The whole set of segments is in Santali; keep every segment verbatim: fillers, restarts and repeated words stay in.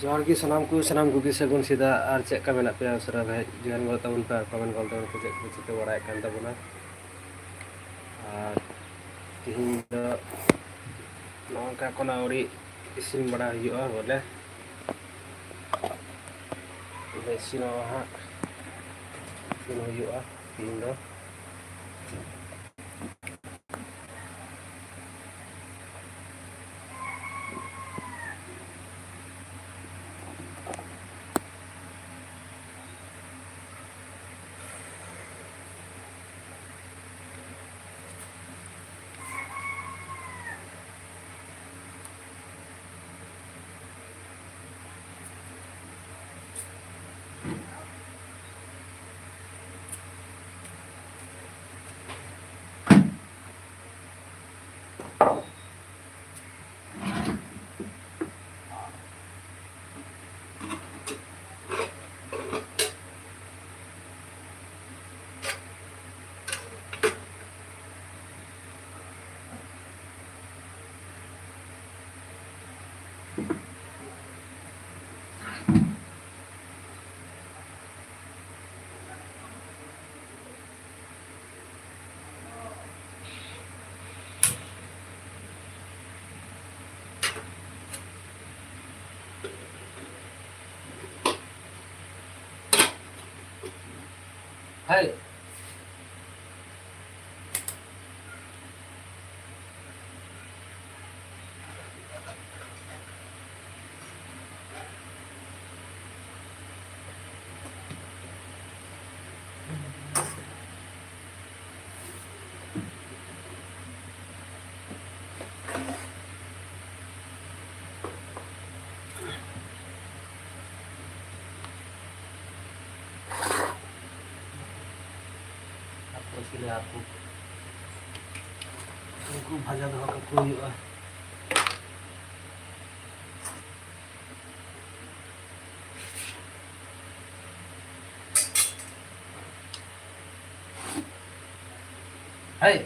ᱡᱚᱦᱟᱨ ᱜᱮ ᱥᱟᱱᱟᱢ ᱠᱚ, ᱥᱟᱱᱟᱢ ᱠᱚᱜᱮ ᱥᱟᱹᱜᱩᱱ ᱥᱮᱛᱟᱜ᱾ ᱟᱨ ᱪᱮᱫ ᱞᱮᱠᱟ ᱢᱮᱱᱟᱜ ᱯᱮᱭᱟ? ᱩᱥᱟᱹᱨᱟ ᱜᱮ ᱡᱚᱭᱮᱱ ᱜᱚᱫ ᱛᱟᱵᱚᱱ ᱯᱮ, ᱠᱚᱢᱮᱱᱴ ᱜᱚᱫ ᱛᱟᱵᱚᱱ ᱯᱮ, ᱪᱮᱫ ᱠᱚᱯᱮ ᱪᱤᱠᱟᱹ ᱵᱟᱲᱟᱭᱮᱫ ᱠᱟᱱ ᱛᱟᱵᱚᱱᱟ᱾ ᱟᱨ ᱛᱮᱦᱮᱧ ᱫᱚ ᱱᱚᱜᱼᱚ ᱱᱚᱝᱠᱟ ᱠᱚ ᱟᱹᱣᱨᱤ ᱤᱥᱤᱱ ᱵᱟᱲᱟ ᱦᱩᱭᱩᱜᱼᱟ ᱵᱚᱞᱮ᱾ ᱤᱥᱤᱱᱚᱜᱼᱟ ᱦᱟᱸᱜ, ᱤᱥᱤᱱ ᱦᱩᱭᱩᱜᱼᱟ ᱛᱮᱦᱮᱧ ᱫᱚ᱾ ᱦᱳᱭ᱾ ᱦᱟᱹᱠᱩ, ᱩᱱᱠᱩ ᱵᱷᱟᱡᱟ ᱫᱚᱦᱚ ᱠᱟᱠᱚ ᱦᱩᱭᱩᱜᱼᱟ᱾ ᱦᱮᱭ!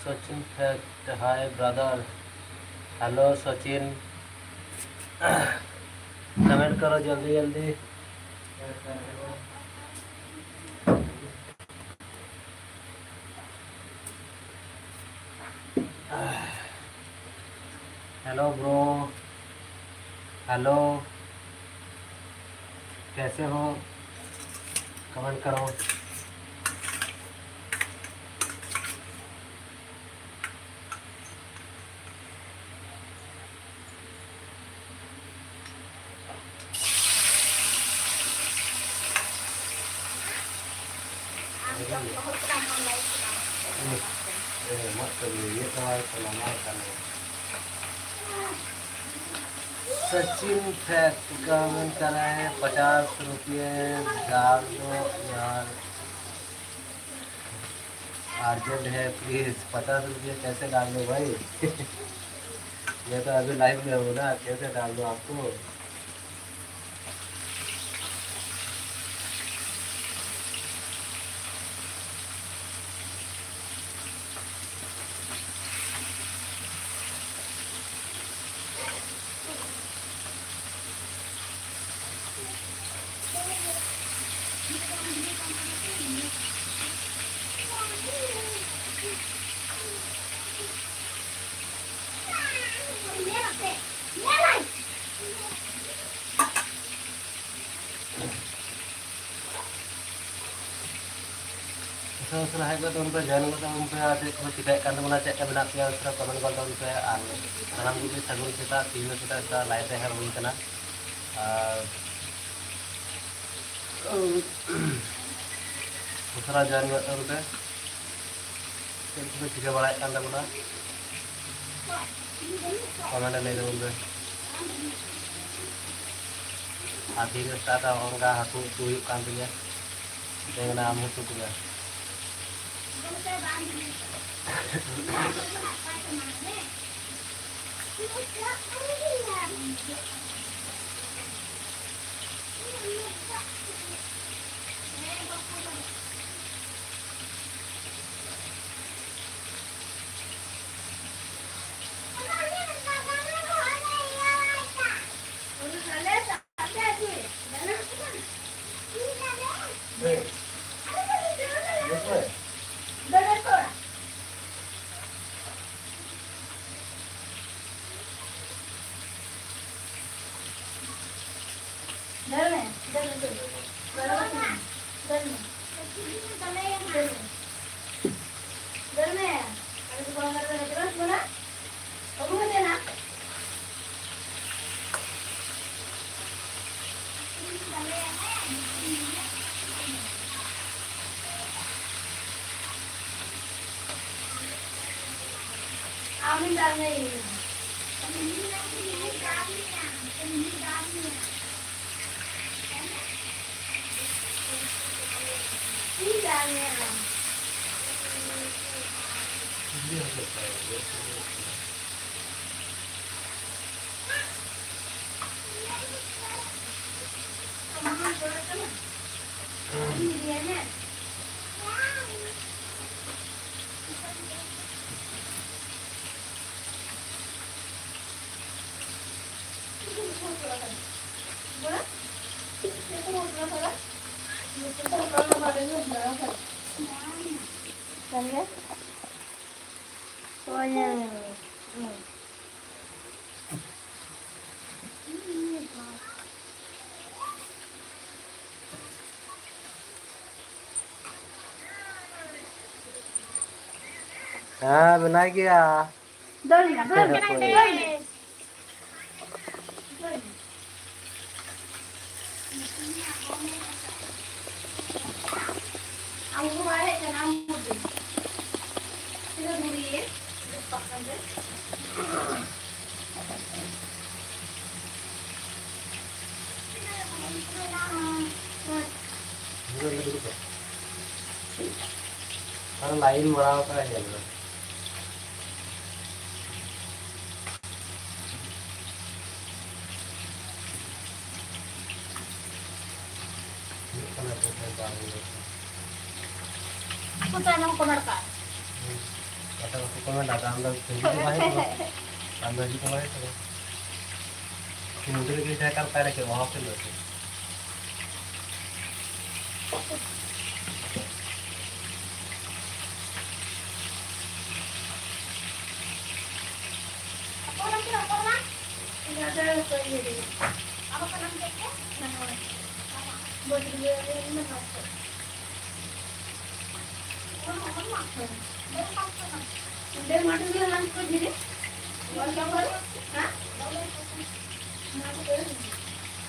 Sachin fact, hi brother. Hello Sachin, comment करो जल्दी जल्दी। हेलो ब्रो, हेलो, कैसे हो? कमेंट करो। सचिन फैक्ट कमेंट कर रहे हैं, पचास रुपये डाल दो यार, अर्जेंट है, प्लीज। पचास रुपये कैसे डाल दो भाई? मैं तो अभी लाइव में हूँ ना, कैसे डाल दो आपको? ᱩᱥᱟᱹᱨᱟ ᱩᱥᱟᱹᱨᱟ ᱦᱮᱡ ᱜᱚᱫ ᱛᱟᱵᱚᱱ ᱯᱮ, ᱡᱚᱭᱮᱱ ᱜᱚᱫ ᱛᱟᱵᱚᱱ ᱯᱮ, ᱟᱨ ᱪᱮᱫ ᱠᱚ ᱪᱤᱠᱟᱹᱭᱮᱫ ᱠᱟᱱ ᱛᱟᱵᱚᱱᱟ, ᱪᱮᱫ ᱞᱮᱠᱟ ᱢᱮᱱᱟᱜ ᱯᱮᱭᱟ, ᱩᱥᱟᱹᱨᱟ ᱠᱚᱢᱮᱱᱴ ᱜᱚᱫ ᱛᱟᱵᱚᱱ ᱯᱮ᱾ ᱟᱨ ᱥᱟᱱᱟᱢ ᱠᱚᱜᱮ ᱥᱟᱹᱜᱩᱱ ᱥᱮᱛᱟᱜ, ᱛᱮᱦᱮᱧ ᱫᱚ ᱥᱮᱛᱟᱜ ᱥᱮᱛᱟᱜ ᱞᱟᱭᱤᱵᱷ ᱨᱮ ᱦᱮᱡ ᱦᱩᱭ ᱠᱟᱱᱟ᱾ ᱟᱨ ᱩᱥᱟᱹᱨᱟ ᱡᱚᱭᱮᱱ ᱜᱚᱫ ᱛᱟᱵᱚᱱ ᱯᱮ᱾ ᱪᱮᱫ ᱠᱚᱯᱮ ᱪᱤᱠᱟᱹ ᱵᱟᱲᱟᱭᱮᱫ ᱠᱟᱱ ᱛᱟᱵᱚᱱᱟ? ᱠᱚᱢᱮᱱᱴ ᱨᱮ ᱞᱟᱹᱭ ᱛᱟᱵᱚᱱ ᱯᱮ᱾ ᱟᱨ ᱛᱮᱦᱮᱧ ᱫᱚ ᱥᱮᱛᱟᱜ ᱥᱮᱛᱟᱜ ᱦᱚᱸᱜᱼᱚ ᱱᱚᱝᱠᱟ ᱦᱟᱹᱠᱩ ᱩᱛᱩ ᱦᱩᱭᱩᱜ ᱠᱟᱱ ᱛᱤᱧᱟᱹ᱾ ᱫᱮᱸᱜᱮᱱᱟ ᱟᱢ ᱦᱚᱸ ᱩᱛᱩ ᱠᱚᱢᱮ᱾ ᱫᱟᱹᱲ ᱢᱮ, ᱫᱟᱹᱲ ᱢᱮ, ᱫᱟᱹᱲ ᱢᱮ᱾ ᱫᱟᱹᱲ ᱢᱮ᱾ ᱫᱟᱹᱲ ᱢᱮ᱾ ᱫᱟᱹᱲ ᱢᱮ᱾ ᱟᱨ ᱡᱩᱫᱤ ᱵᱟᱢ ᱫᱟᱹᱲ ᱫᱟᱲᱮᱭᱟᱜ ᱠᱟᱱᱟ, ᱛᱤᱸᱜᱩᱱᱟ᱾ ᱟᱹᱜᱩ ᱢᱮ ᱫᱮᱱᱟ᱾ ᱟᱢ ᱫᱟᱲᱮᱭᱟᱜ᱾ ᱦᱮᱸ, ᱢᱮᱱᱟᱭ ᱜᱮᱭᱟ᱾ ᱫᱚᱱ ᱢᱮ, ᱫᱚᱱ ᱢᱮ, ᱦᱮᱸ, ᱦᱳᱭ᱾ ᱫᱚᱱ ᱢᱮ᱾ ᱟᱢ ᱠᱚ ᱵᱟᱭ ᱦᱮᱡ ᱠᱟᱱᱟ, ᱟᱢ ᱢᱚᱫᱽᱫᱷᱮ᱾ ᱛᱤᱱᱟᱹᱜ ᱫᱷᱩᱲᱤ ᱤᱭᱟᱹ, ᱫᱚᱥ ᱯᱟᱨᱥᱮᱱᱴ ᱨᱮ᱾ ᱟᱨ ᱞᱟᱭᱤᱱ ᱢᱟᱨᱟᱣ ᱠᱟᱜᱼᱟ, ᱧᱮᱞ ᱢᱮ᱾ ᱦᱩᱭᱩᱜ ᱠᱟᱱᱟ ᱛᱚ, ᱵᱟᱝ ᱦᱩᱭᱩᱜ ᱠᱟᱱᱟ᱾ ᱠᱚ ᱛᱟᱭᱱᱚᱢ ᱠᱚ ᱱᱟᱲᱠᱟ᱾ ᱦᱩᱸ᱾ ᱠᱟᱛᱷᱟ ᱠᱚ ᱠᱚ ᱢᱮᱱᱟ, ᱫᱟᱫᱟ ᱟᱢ ᱫᱚ ᱠᱷᱟᱹᱞᱤ ᱫᱚ ᱵᱟᱝ ᱦᱩᱭᱩᱜ ᱠᱟᱱᱟ᱾ ᱟᱢ ᱫᱚ ᱦᱤᱡᱩᱜ ᱠᱟᱱᱟ ᱥᱮ ᱵᱟᱝ? ᱢᱚᱱᱫᱤᱨ ᱨᱮ ᱛᱟᱦᱮᱸ ᱠᱟᱱ ᱛᱟᱦᱮᱸ ᱠᱤ ᱵᱟᱵᱟ ᱠᱤᱱ ᱫᱚ?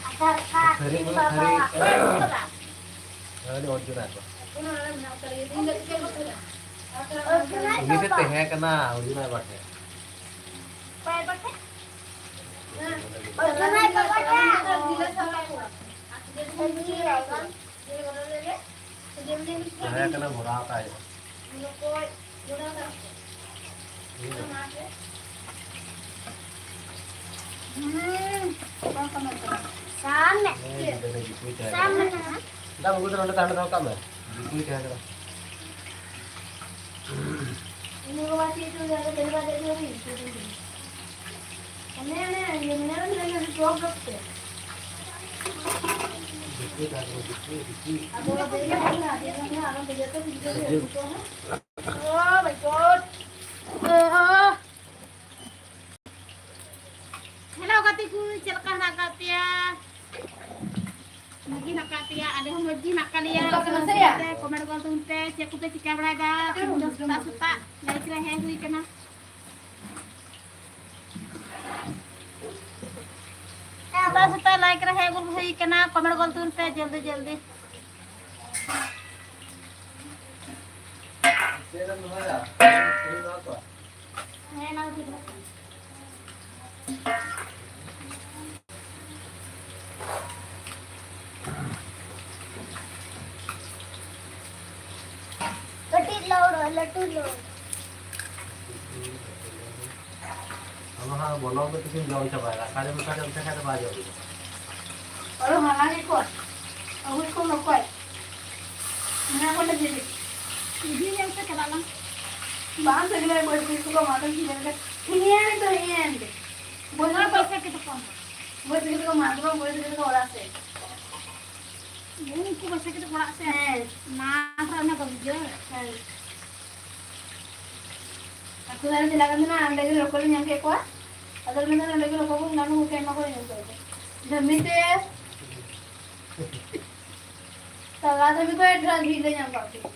ᱟᱫᱷᱟᱨ ᱠᱟᱨᱰ ᱛᱷᱟᱹᱨᱤ ᱠᱤᱱ ᱠᱚᱫᱚ ᱵᱟᱵᱟ ᱛᱷᱟᱹᱨᱤ᱾ ᱟᱹᱰᱤ ᱚᱨᱡᱩᱱ ᱟᱭ ᱵᱟ᱾ ᱚᱨᱡᱩᱱ ᱟᱭ᱾ ᱩᱱᱤ ᱫᱚ ᱛᱟᱦᱮᱸ ᱠᱟᱱᱟ, ᱚᱨᱡᱩᱱ ᱟᱭ ᱵᱟ ᱴᱷᱮᱱ᱾ ᱵᱟᱭ ᱵᱟ ᱴᱷᱮᱱ? ᱚᱨᱡᱩᱱ ᱟᱭ ᱵᱟᱵᱟ ᱴᱷᱮᱱ᱾ ᱛᱟᱦᱮᱸ ᱠᱟᱱᱟ, ᱵᱷᱚᱨᱟᱣ ᱠᱟᱜ ᱦᱩᱭᱩᱜᱼᱟ᱾ ᱦᱩᱸ᱾ ᱥᱟᱢ ᱢᱮ᱾ ᱦᱮᱸ, ᱜᱤᱫᱽᱨᱟᱹ ᱫᱚ ᱫᱤᱠᱩᱭ ᱛᱟᱦᱮᱸ ᱥᱟᱢ ᱠᱟᱱᱟ᱾ ᱢᱮ᱾ ᱫᱟ, ᱵᱟᱹᱵᱩ ᱫᱚ ᱱᱚᱸᱰᱮ ᱛᱟᱦᱮᱸ ᱫᱚᱦᱚ ᱠᱟᱜ ᱢᱮ᱾ ᱫᱤᱠᱩᱭ ᱛᱟᱦᱮᱸ ᱠᱟᱱᱟ᱾ ᱤᱧ ᱜᱚ ᱵᱟᱵᱟ ᱪᱮᱫ ᱪᱚ ᱞᱟᱹᱭ ᱠᱮᱫᱟ, ᱵᱟᱵᱟ ᱪᱮᱫ ᱪᱚ ᱞᱟᱹᱭ ᱠᱮᱫᱟ᱾ ᱚᱱᱮ, ᱚᱱᱮ, ᱤᱭᱟᱹ, ᱢᱮᱱᱟᱜ ᱫᱚ ᱢᱮᱱᱟᱜ ᱜᱮᱭᱟ, ᱰᱨᱚᱯ ᱰᱨᱚᱯ ᱛᱮ᱾ ᱫᱤᱠᱩ ᱛᱟᱠᱚ, ᱫᱤᱠᱩ, ᱫᱤᱠᱩ᱾ ᱟᱫᱚ ᱫᱮᱡᱚᱜ ᱠᱟᱱᱟ, ᱫᱮᱡᱚᱜ ᱠᱟᱱᱟ, ᱟᱨᱚ ᱫᱮᱡᱚᱜ ᱛᱮ ᱵᱩᱡᱷᱟᱹᱣ ᱦᱩᱭᱩᱜᱼᱟ, ᱫᱤᱠᱩ ᱦᱚᱸ᱾ Oh my God! ᱚ᱾ Hello ᱜᱟᱛᱮ ᱠᱚ, ᱪᱮᱫ ᱞᱮᱠᱟ ᱦᱮᱱᱟᱜ ᱟᱠᱟᱫ ᱯᱮᱭᱟ? ᱢᱚᱡᱽ ᱜᱮ ᱦᱮᱱᱟᱜ ᱟᱠᱟᱫ ᱯᱮᱭᱟ? ᱟᱞᱮ ᱦᱚᱸ ᱢᱚᱡᱽ ᱜᱮ ᱦᱮᱱᱟᱜ ᱟᱠᱟᱫ ᱞᱮᱭᱟ᱾ ᱚᱱᱠᱟ ᱠᱟᱱᱟ ᱥᱮ? ᱠᱚᱢᱮᱱᱴ ᱜᱚᱞ ᱛᱟᱵᱚᱱ ᱯᱮ, ᱪᱮᱫ ᱠᱚᱯᱮ ᱪᱤᱠᱟ ᱵᱟᱲᱟᱭᱮᱫᱟ? ᱛᱮᱦᱮᱧ ᱫᱚ ᱥᱮᱛᱟᱜ ᱥᱮᱛᱟᱜ ᱞᱟᱭᱤᱵᱷ ᱨᱮ ᱦᱮᱡ ᱦᱩᱭ ᱠᱟᱱᱟ᱾ ᱥᱮᱛᱟᱜ ᱥᱮᱛᱟᱜ ᱞᱟᱭᱤᱵᱷ ᱨᱮ ᱦᱮᱡ ᱜᱚᱞ ᱦᱩᱭ ᱠᱟᱱᱟ, ᱠᱚᱢᱮᱱᱴ ᱜᱚᱞ ᱛᱟᱵᱚᱱ ᱯᱮ ᱡᱚᱞᱫᱤ ᱡᱚᱞᱫᱤ᱾ ᱦᱮᱸ, ᱚᱱᱟ ᱫᱚ ᱴᱷᱤᱠ ᱜᱮᱭᱟ᱾ ᱠᱟᱹᱴᱤᱡ ᱞᱟᱹᱴᱩ ᱞᱟᱹᱴᱩ᱾ ᱟᱫᱚ ᱦᱟᱸᱜ ᱵᱚᱞᱚ ᱠᱟᱛᱮ ᱠᱤᱱ ᱡᱚᱢ ᱪᱟᱵᱟᱭᱟ᱾ ᱫᱟᱠᱟ ᱡᱚᱢ ᱠᱟᱛᱮ ᱚᱱᱛᱮ ᱠᱷᱟᱡ ᱫᱚ ᱵᱟᱭ ᱡᱚᱢ ᱮᱫᱟ᱾ ᱟᱨᱚ ᱦᱟᱞᱟᱝ ᱜᱮᱠᱚ ᱟᱹᱜᱩᱭ ᱠᱚ ᱱᱚᱠᱚᱭ᱾ ᱢᱮᱱᱟᱜ ᱠᱚ ᱞᱟᱹᱜᱤᱫ᱾ ᱴᱤᱵᱷᱤ ᱧᱮᱞ ᱯᱮ ᱪᱟᱞᱟᱜ ᱞᱟᱝ᱾ ᱵᱟᱝ ᱥᱟᱺᱜᱤᱧᱟ, ᱵᱟᱹᱫᱽ ᱵᱟᱹᱭᱦᱟᱹᱲ ᱠᱚ ᱢᱟᱴᱷ ᱮᱢ ᱧᱮᱞ ᱠᱟᱫᱟ? ᱦᱤᱱᱟᱹᱭᱟ ᱱᱤᱛᱚᱜ, ᱦᱤᱱᱟᱹᱭᱟ ᱮᱱᱛᱮ᱾ ᱵᱟᱹᱫᱽ ᱵᱟᱹᱭᱦᱟᱹᱲ ᱠᱚ ᱢᱟᱴᱷ ᱫᱚ ᱵᱟᱝ, ᱵᱟᱹᱫᱽ ᱵᱟᱹᱭᱦᱟᱹᱲ ᱠᱚ ᱚᱲᱟᱜ ᱥᱮᱫ᱾ ᱩᱱᱠᱩ ᱵᱟᱹᱭᱦᱟᱹᱲ ᱠᱚ ᱚᱲᱟᱜ ᱥᱮᱫ? ᱦᱮᱸ᱾ ᱢᱟᱴᱷ ᱨᱮ ᱚᱱᱟ ᱠᱚ ᱵᱩᱡᱷᱟᱹᱣ? ᱦᱮᱸ᱾ ᱟᱹᱛᱩ ᱫᱷᱟᱨᱮ ᱪᱟᱞᱟᱜ ᱠᱟᱱ ᱛᱟᱦᱮᱱᱟ, ᱚᱸᱰᱮ ᱜᱮ ᱨᱚᱠᱚᱡ ᱞᱮ ᱧᱟᱢ ᱠᱮᱫ ᱠᱚᱣᱟ᱾ ᱟᱫᱚ ᱢᱮᱱᱫᱟ ᱱᱚᱰᱮ ᱜᱮ ᱨᱚᱠᱚᱡ ᱠᱚ ᱧᱟᱢ ᱠᱚ ᱠᱷᱟᱱ ᱮᱢᱟ ᱠᱚ ᱦᱩᱭᱩᱜ ᱛᱟᱠᱚᱣᱟ᱾ ᱫᱷᱟᱹᱢᱤ ᱛᱮ᱾ ᱛᱟᱞᱟ ᱫᱷᱟᱹᱢᱤ ᱠᱚ ᱮᱰᱨᱟ ᱜᱷᱤ ᱞᱮ ᱧᱟᱢ ᱠᱟᱜ ᱠᱚᱣᱟ᱾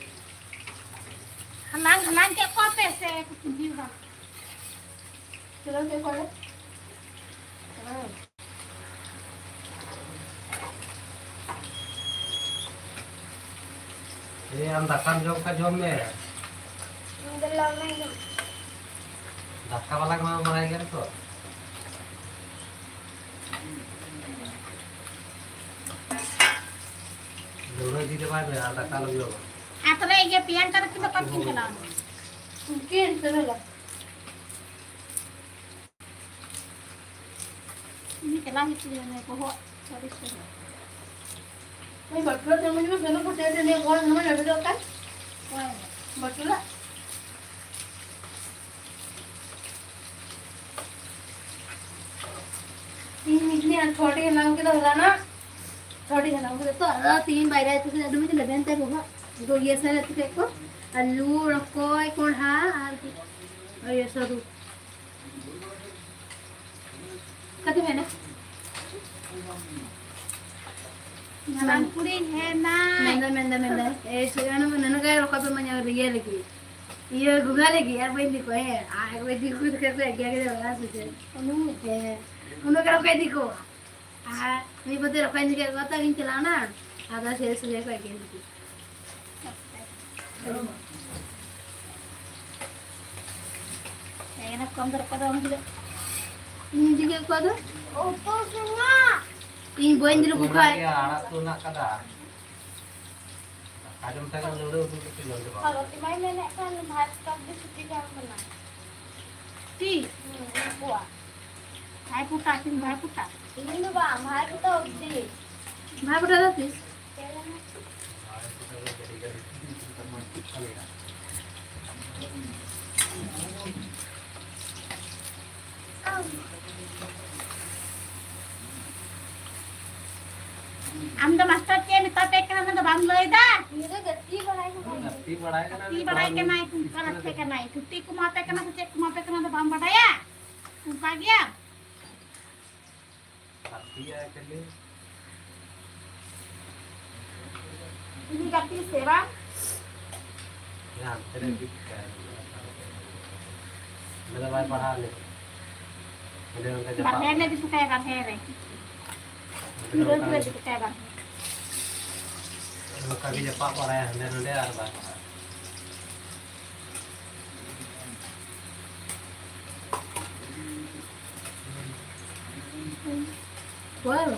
ᱦᱟᱞᱟᱝ, ᱦᱟᱞᱟᱝ ᱠᱮᱫ ᱠᱚᱣᱟ ᱯᱮ ᱥᱮ ᱠᱚ ᱯᱩᱸᱡᱤ ᱠᱟᱱᱟ? ᱪᱚᱞᱚ ᱠᱮᱫ ᱠᱚᱣᱟᱞᱮ᱾ ᱦᱮᱸ᱾ ᱮ, ᱟᱢ ᱫᱟᱠᱟᱢ ᱡᱚᱢ ᱠᱷᱟᱱ ᱡᱚᱢ ᱢᱮ᱾ ᱤᱧ ᱫᱚ ᱞᱟᱜᱽᱬᱮᱧ ᱮᱱᱮᱡ᱾ ᱫᱟᱠᱟ ᱵᱟᱞᱟ ᱠᱟᱱᱟ ᱵᱟᱲᱟᱭ ᱜᱮᱭᱟᱢ ᱛᱚ᱾ ᱞᱟᱹᱣᱲᱟᱹ ᱤᱫᱤ ᱪᱟᱵᱟᱭ ᱢᱮ ᱟᱨ ᱫᱟᱠᱟ ᱟᱞᱚᱢ ᱡᱚᱢᱟ᱾ ᱟᱨ ᱛᱟᱦᱞᱮ ᱤᱭᱟᱹ ᱯᱤᱭᱟᱝᱠᱟ ᱛᱟᱹᱠᱤᱱ ᱫᱚ ᱚᱠᱟ ᱛᱮᱠᱤᱱ ᱪᱟᱞᱟᱣ ᱮᱱᱟ? ᱩᱱᱠᱤᱱ ᱥᱮᱱ ᱮᱱᱟ᱾ ᱤᱧ ᱪᱟᱞᱟᱣ ᱦᱩᱭᱩᱜ ᱛᱤᱧᱟᱹ, ᱚᱱᱮ ᱵᱚᱦᱚᱜ ᱟᱹᱰᱤ ᱥᱟᱹᱨᱤ᱾ ᱱᱩᱭ ᱵᱟᱴᱩᱞᱟ ᱛᱮ ᱢᱚᱡᱽ ᱢᱚᱡᱽ ᱥᱮᱱᱚᱜ ᱠᱚ ᱛᱮ ᱛᱮ ᱱᱤᱭᱟᱹ ᱵᱚᱦᱚᱜ ᱥᱟᱢᱟᱝ ᱨᱮ ᱵᱮᱡᱚᱜ ᱠᱟᱱ᱾ ᱚᱠᱚᱭ? ᱵᱟᱴᱩᱞᱟ᱾ ᱤᱧ ᱢᱤᱫ ᱫᱤᱱ ᱪᱷᱚᱴᱤ ᱦᱟᱞᱟᱝ ᱠᱮᱫᱟ ᱦᱚᱞᱟᱱᱚᱜ᱾ ᱪᱷᱚᱴᱤ ᱦᱟᱞᱟᱝ ᱠᱮᱫᱟ ᱛᱚ, ᱟᱫᱚ ᱛᱤᱦᱤᱧ ᱵᱟᱭᱨᱮ ᱟᱹᱛᱩ ᱥᱮᱫ ᱟᱹᱰᱤ ᱢᱚᱡᱽ ᱞᱮᱵᱮᱱ ᱛᱮ ᱵᱚᱦᱚᱜ᱾ ᱫᱚ ᱤᱭᱟᱹ ᱥᱮᱫ ᱨᱮ ᱩᱛᱩ ᱠᱮᱫ ᱠᱚ᱾ ᱟᱹᱞᱩ, ᱨᱚᱠᱚᱡ, ᱠᱚᱸᱰᱷᱟ ᱟᱨ ᱤᱭᱟᱹ ᱥᱟᱹᱨᱩ᱾ ᱚᱠᱟᱛᱮ ᱢᱮᱱᱟ? ᱢᱟᱨᱟᱝ ᱠᱩᱲᱤ ᱦᱮᱱᱟ᱾ ᱢᱮᱱᱫᱟ, ᱢᱮᱱᱫᱟ, ᱢᱮᱱᱫᱟ᱾ ᱮᱭ, ᱥᱩᱡᱟᱱ, ᱢᱟᱱᱮ, ᱱᱩᱱᱟᱹᱜ ᱜᱟᱱ ᱨᱚᱠᱚᱡ ᱯᱮ ᱢᱟᱧᱟ ᱤᱭᱟᱹ ᱞᱟᱹᱜᱤᱫ᱾ ᱤᱭᱟᱹ, ᱜᱚᱸᱜᱷᱟ ᱞᱟᱹᱜᱤᱫ, ᱟᱨ ᱵᱟᱹᱧ ᱤᱫᱤ ᱠᱚᱣᱟ, ᱦᱮᱸ᱾ ᱟᱨ ᱵᱟᱹᱧ ᱤᱫᱤ ᱠᱚ ᱠᱷᱟᱡ ᱯᱮ ᱮᱜᱮᱨ ᱠᱮᱫᱟ, ᱵᱟᱝ ᱥᱮ ᱪᱮᱫ? ᱦᱮᱸ᱾ ᱩᱱᱟᱹᱜ ᱜᱟᱱ ᱯᱮ ᱤᱫᱤ ᱠᱚᱣᱟ᱾ ᱟᱨ ᱢᱤᱫ ᱵᱟᱹᱴᱤ ᱨᱚᱠᱚᱡ ᱤᱫᱤ ᱠᱮᱫ ᱠᱚᱣᱟ, ᱛᱚ ᱤᱧ ᱪᱟᱞᱟᱣ ᱮᱱᱟ᱾ ᱟᱫᱚ ᱥᱮᱥ ᱥᱩᱡᱟ ᱠᱚ ᱮᱜᱮᱨ ᱠᱮᱫᱟ᱾ ᱮᱱᱟ ᱠᱚᱢ ᱫᱚᱨ ᱠᱚᱫᱚ ᱩᱱ ᱦᱤᱞᱳᱜ ᱤᱧ ᱤᱫᱤ ᱠᱮᱫ ᱠᱚᱣᱟ ᱫᱚ᱾ ᱩᱛᱩ ᱥᱩᱱᱟ᱾ ᱤᱧ ᱵᱟᱹᱧ ᱤᱫᱤ ᱞᱮᱠᱚ ᱠᱷᱟᱡ᱾ ᱚᱱᱟ ᱜᱮ ᱟᱲᱟᱜ ᱠᱚ ᱦᱮᱱᱟᱜ ᱠᱟᱫᱟ᱾ ᱫᱟᱠᱟ ᱡᱚᱢ ᱛᱟᱭᱱᱚᱢ ᱫᱚ ᱩᱰᱩᱠ ᱩᱰᱩᱠ ᱠᱟᱛᱮ ᱡᱚᱢ ᱪᱟᱵᱟ᱾ ᱨᱚᱛᱤ ᱢᱟᱭ ᱢᱮᱱᱮᱫ ᱠᱟᱱ ᱵᱷᱟᱛ ᱠᱟᱯ ᱜᱮ ᱥᱩᱡᱤ ᱠᱟᱱ ᱠᱟᱱᱟ᱾ ᱛᱤ? ᱦᱩᱸ, ᱩᱱᱠᱩᱣᱟᱜ᱾ ᱵᱷᱟᱭ ᱯᱷᱳᱴᱟ, ᱛᱤᱦᱤᱧ ᱵᱷᱟᱭ ᱯᱷᱳᱴᱟ᱾ ᱛᱤᱦᱤᱧ ᱫᱚ ᱵᱟᱝ, ᱵᱷᱟᱭ ᱯᱷᱳᱴᱟ ᱚᱵᱫᱤ᱾ ᱵᱷᱟᱭ ᱯᱷᱳᱴᱟ ᱫᱚ ᱛᱤᱥ? ᱟᱢ ᱫᱚ ᱢᱟᱥᱴᱟᱨ ᱪᱮᱫ ᱮ ᱢᱮᱛᱟ ᱯᱮ ᱠᱟᱱᱟ, ᱚᱱᱟ ᱫᱚ ᱵᱟᱢ ᱞᱟᱹᱭ ᱫᱟ? ᱩᱱᱤ ᱫᱚ ᱜᱟᱛᱮ ᱵᱟᱲᱟᱭ ᱠᱟᱱᱟ᱾ ᱜᱟᱛᱮ ᱵᱟᱲᱟᱭ ᱠᱟᱱᱟ, ᱜᱟᱛᱮ ᱵᱟᱲᱟᱭ ᱠᱟᱱᱟᱭ, ᱚᱠᱟ ᱨᱮ ᱛᱟᱦᱮᱸ ᱠᱟᱱᱟᱭ? ᱪᱷᱩᱴᱤ ᱠᱚ ᱮᱢᱟ ᱯᱮ ᱠᱟᱱᱟ ᱥᱮ ᱪᱮᱫ ᱠᱚ ᱮᱢᱟ ᱯᱮ ᱠᱟᱱᱟ, ᱚᱱᱟ ᱫᱚ ᱵᱟᱢ ᱵᱟᱰᱟᱭᱟ? ᱚᱱᱠᱟ ᱜᱮᱭᱟ᱾ ᱜᱟᱛᱮᱜᱼᱟᱭ ᱠᱷᱟᱹᱞᱤ᱾ ᱩᱱᱤ ᱜᱟᱛᱮ ᱥᱮ ᱵᱟᱝ? ᱦᱮᱸ, ᱦᱟᱱᱛᱮ ᱨᱮ ᱜᱤᱛᱤᱡ ᱠᱟᱭ᱾ ᱚᱸᱰᱮ ᱫᱚ ᱵᱟᱭ ᱯᱟᱲᱦᱟᱣ ᱞᱮᱫ᱾ ᱚᱸᱰᱮ ᱚᱱᱠᱟ ᱡᱟᱯᱟᱜ ᱵᱟᱨᱦᱮ ᱨᱮ ᱠᱚᱨᱮ᱾ ᱫᱩᱥᱮ ᱠᱟᱭᱟ, ᱵᱟᱨᱦᱮ ᱨᱮ᱾ ᱚᱸᱰᱮ ᱫᱚ ᱜᱤᱫᱽᱨᱟᱹ ᱚᱱᱠᱟ ᱜᱤᱫᱽᱨᱟᱹ ᱜᱮ᱾ ᱫᱩᱥᱮ ᱠᱟᱭᱟ, ᱵᱟᱨᱦᱮ᱾ ᱚᱱᱠᱟ ᱜᱮ ᱡᱟᱯᱟᱜ ᱵᱟᱲᱟᱭᱟ ᱦᱟᱸᱰᱮ ᱱᱚᱸᱰᱮ ᱟᱨ ᱵᱟᱭ ᱯᱟᱲᱦᱟᱜ᱾ ᱚᱠᱚᱭ?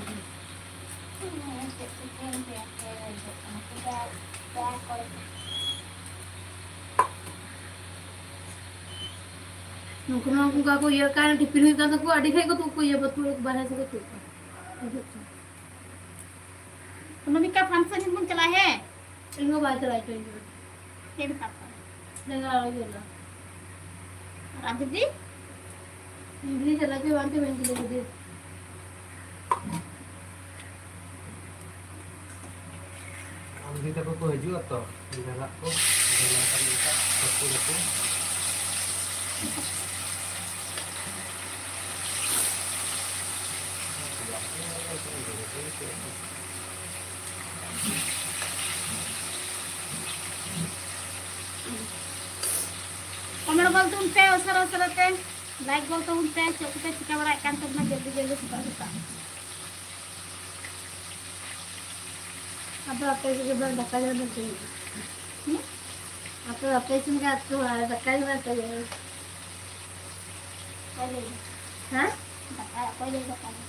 ᱱᱩᱠᱩ ᱢᱟ ᱚᱱᱠᱟ ᱠᱚ ᱤᱭᱟᱹᱜ ᱠᱟᱱ, ᱴᱤᱯᱤᱱ ᱦᱩᱭᱩᱜ ᱠᱟᱱ ᱛᱟᱠᱚᱣᱟ, ᱟᱹᱰᱤ ᱜᱷᱟᱹᱲᱤᱡ ᱠᱚ ᱛᱩᱫ ᱠᱚ ᱤᱭᱟᱹ ᱵᱟᱹᱛᱩᱞ ᱵᱟᱨᱦᱮ ᱥᱮᱫ ᱠᱚ ᱛᱩᱫ ᱠᱚᱣᱟ᱾ ᱦᱤᱡᱩᱜ ᱠᱟᱱ᱾ ᱚᱱᱟᱢᱤᱠᱟ function ᱧᱮᱞ ᱵᱚᱱ ᱪᱟᱞᱟᱜᱼᱟ, ᱦᱮᱸ? ᱤᱧ ᱦᱚᱸ ᱵᱟᱭ ᱪᱟᱞᱟᱣ ᱦᱚᱪᱚᱧ ᱠᱟᱱᱟ᱾ ᱪᱮᱫ ᱞᱮᱠᱟ? ᱡᱟᱸᱜᱟ ᱟᱲᱟᱜ ᱜᱮ ᱞᱟᱜᱟᱜᱼᱟ᱾ ᱟᱨ ᱟᱢ ᱫᱤᱫᱤ? ᱤᱧ ᱫᱤᱫᱤ ᱪᱟᱞᱟᱣ ᱦᱚᱪᱚ ᱵᱟᱝ ᱪᱚ ᱵᱟᱹᱧ ᱠᱩᱞᱤ ᱠᱮᱫᱮᱭᱟ᱾ ᱟᱢ ᱫᱤᱫᱤ ᱛᱟᱠᱚ ᱠᱚ ᱦᱤᱡᱩᱜᱼᱟ ᱛᱚ, ᱡᱟᱸᱜᱟ ᱠᱚ, ᱡᱟᱸᱜᱟ ᱠᱚ ᱱᱚᱝᱠᱟ ᱨᱟᱹᱯᱩᱫ ᱨᱟᱹᱯᱩᱫ᱾ Comment ᱜᱚᱞ ᱛᱟᱵᱚᱱ ᱯᱮ ᱩᱥᱟᱹᱨᱟ ᱩᱥᱟᱹᱨᱟ ᱛᱮ, like ᱜᱚᱞ ᱛᱟᱵᱚᱱ ᱯᱮ, ᱪᱮᱫ ᱠᱚᱯᱮ ᱪᱤᱠᱟᱹ ᱵᱟᱲᱟᱭᱮᱫ ᱠᱟᱱ ᱛᱟᱵᱚᱱᱟ ᱡᱚᱞᱫᱤ ᱡᱚᱞᱫᱤ ᱥᱮᱛᱟᱜ ᱥᱮᱛᱟᱜ᱾ ᱟᱫᱚ ᱟᱯᱮ ᱜᱮ ᱵᱟᱝ ᱫᱟᱠᱟ ᱡᱚᱢ ᱫᱚ ᱛᱤᱱ ᱨᱮ? ᱦᱩᱸ? ᱟᱯᱮ ᱵᱟᱯᱮ ᱤᱥᱤᱱ ᱠᱟᱜ ᱛᱚ, ᱟᱨ ᱫᱟᱠᱟ ᱜᱮ ᱵᱟᱝ ᱯᱮ ᱡᱚᱢᱟ᱾ ᱚᱠᱚᱭ ᱞᱟᱹᱭ ᱫᱟ? ᱦᱮᱸ? ᱫᱟᱠᱟ ᱚᱠᱚᱭ ᱞᱟᱹᱭ ᱫᱟ ᱛᱟᱦᱞᱮ?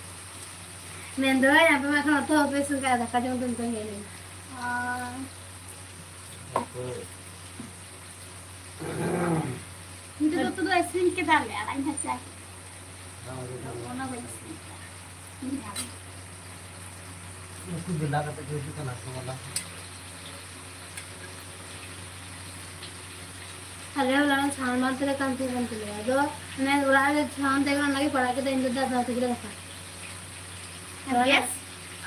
ᱢᱮᱱᱫᱟᱹᱧ ᱟᱯᱮ ᱢᱟ ᱮᱠᱷᱚᱱ ᱩᱛᱩ ᱵᱟᱯᱮ ᱤᱥᱤᱱ ᱠᱟᱜ, ᱫᱟᱠᱟ ᱡᱚᱢ ᱫᱚ ᱱᱤᱛᱚᱝ ᱦᱮᱡ ᱮᱱᱟ᱾ ᱚ᱾ ᱱᱤᱛᱚᱜ ᱫᱚ ᱩᱛᱩ ᱫᱚ ᱤᱥᱤᱱ ᱠᱮᱫᱟᱞᱮ, ᱟᱲᱟᱜ ᱤᱧ ᱵᱷᱟᱡᱟ ᱠᱮᱫᱟ᱾ ᱚᱱᱟ ᱵᱟᱹᱧ ᱤᱥᱤᱱ ᱠᱮᱫᱟ᱾ ᱩᱛᱩ ᱵᱮᱞᱟ ᱠᱟᱛᱮ ᱠᱚ ᱦᱤᱡᱩᱜ ᱠᱟᱱᱟ ᱠᱚ ᱵᱟᱞᱟ᱾ ᱟᱞᱮ ᱦᱚᱸ ᱞᱟᱦᱟ ᱪᱷᱟᱣᱱᱟ ᱛᱮᱞᱮ ᱠᱟᱱ ᱛᱟᱦᱮᱸ ᱠᱟᱱ ᱛᱟᱞᱮᱭᱟ᱾ ᱟᱫᱚ ᱚᱱᱮ ᱚᱲᱟᱜ ᱨᱮ ᱪᱷᱟᱣᱱᱟ ᱛᱟᱦᱮᱸ ᱠᱟᱱᱟ, ᱚᱱᱟ ᱜᱮ ᱯᱟᱲᱟᱜ ᱠᱮᱫᱟ, ᱤᱧ ᱫᱟᱫᱟ ᱟᱨ ᱫᱟᱫᱟ ᱛᱟᱹᱠᱤᱱ ᱞᱮ ᱜᱷᱟᱥᱟᱣ ᱠᱮᱫᱟ᱾ ᱟᱨ ᱜᱮᱥ?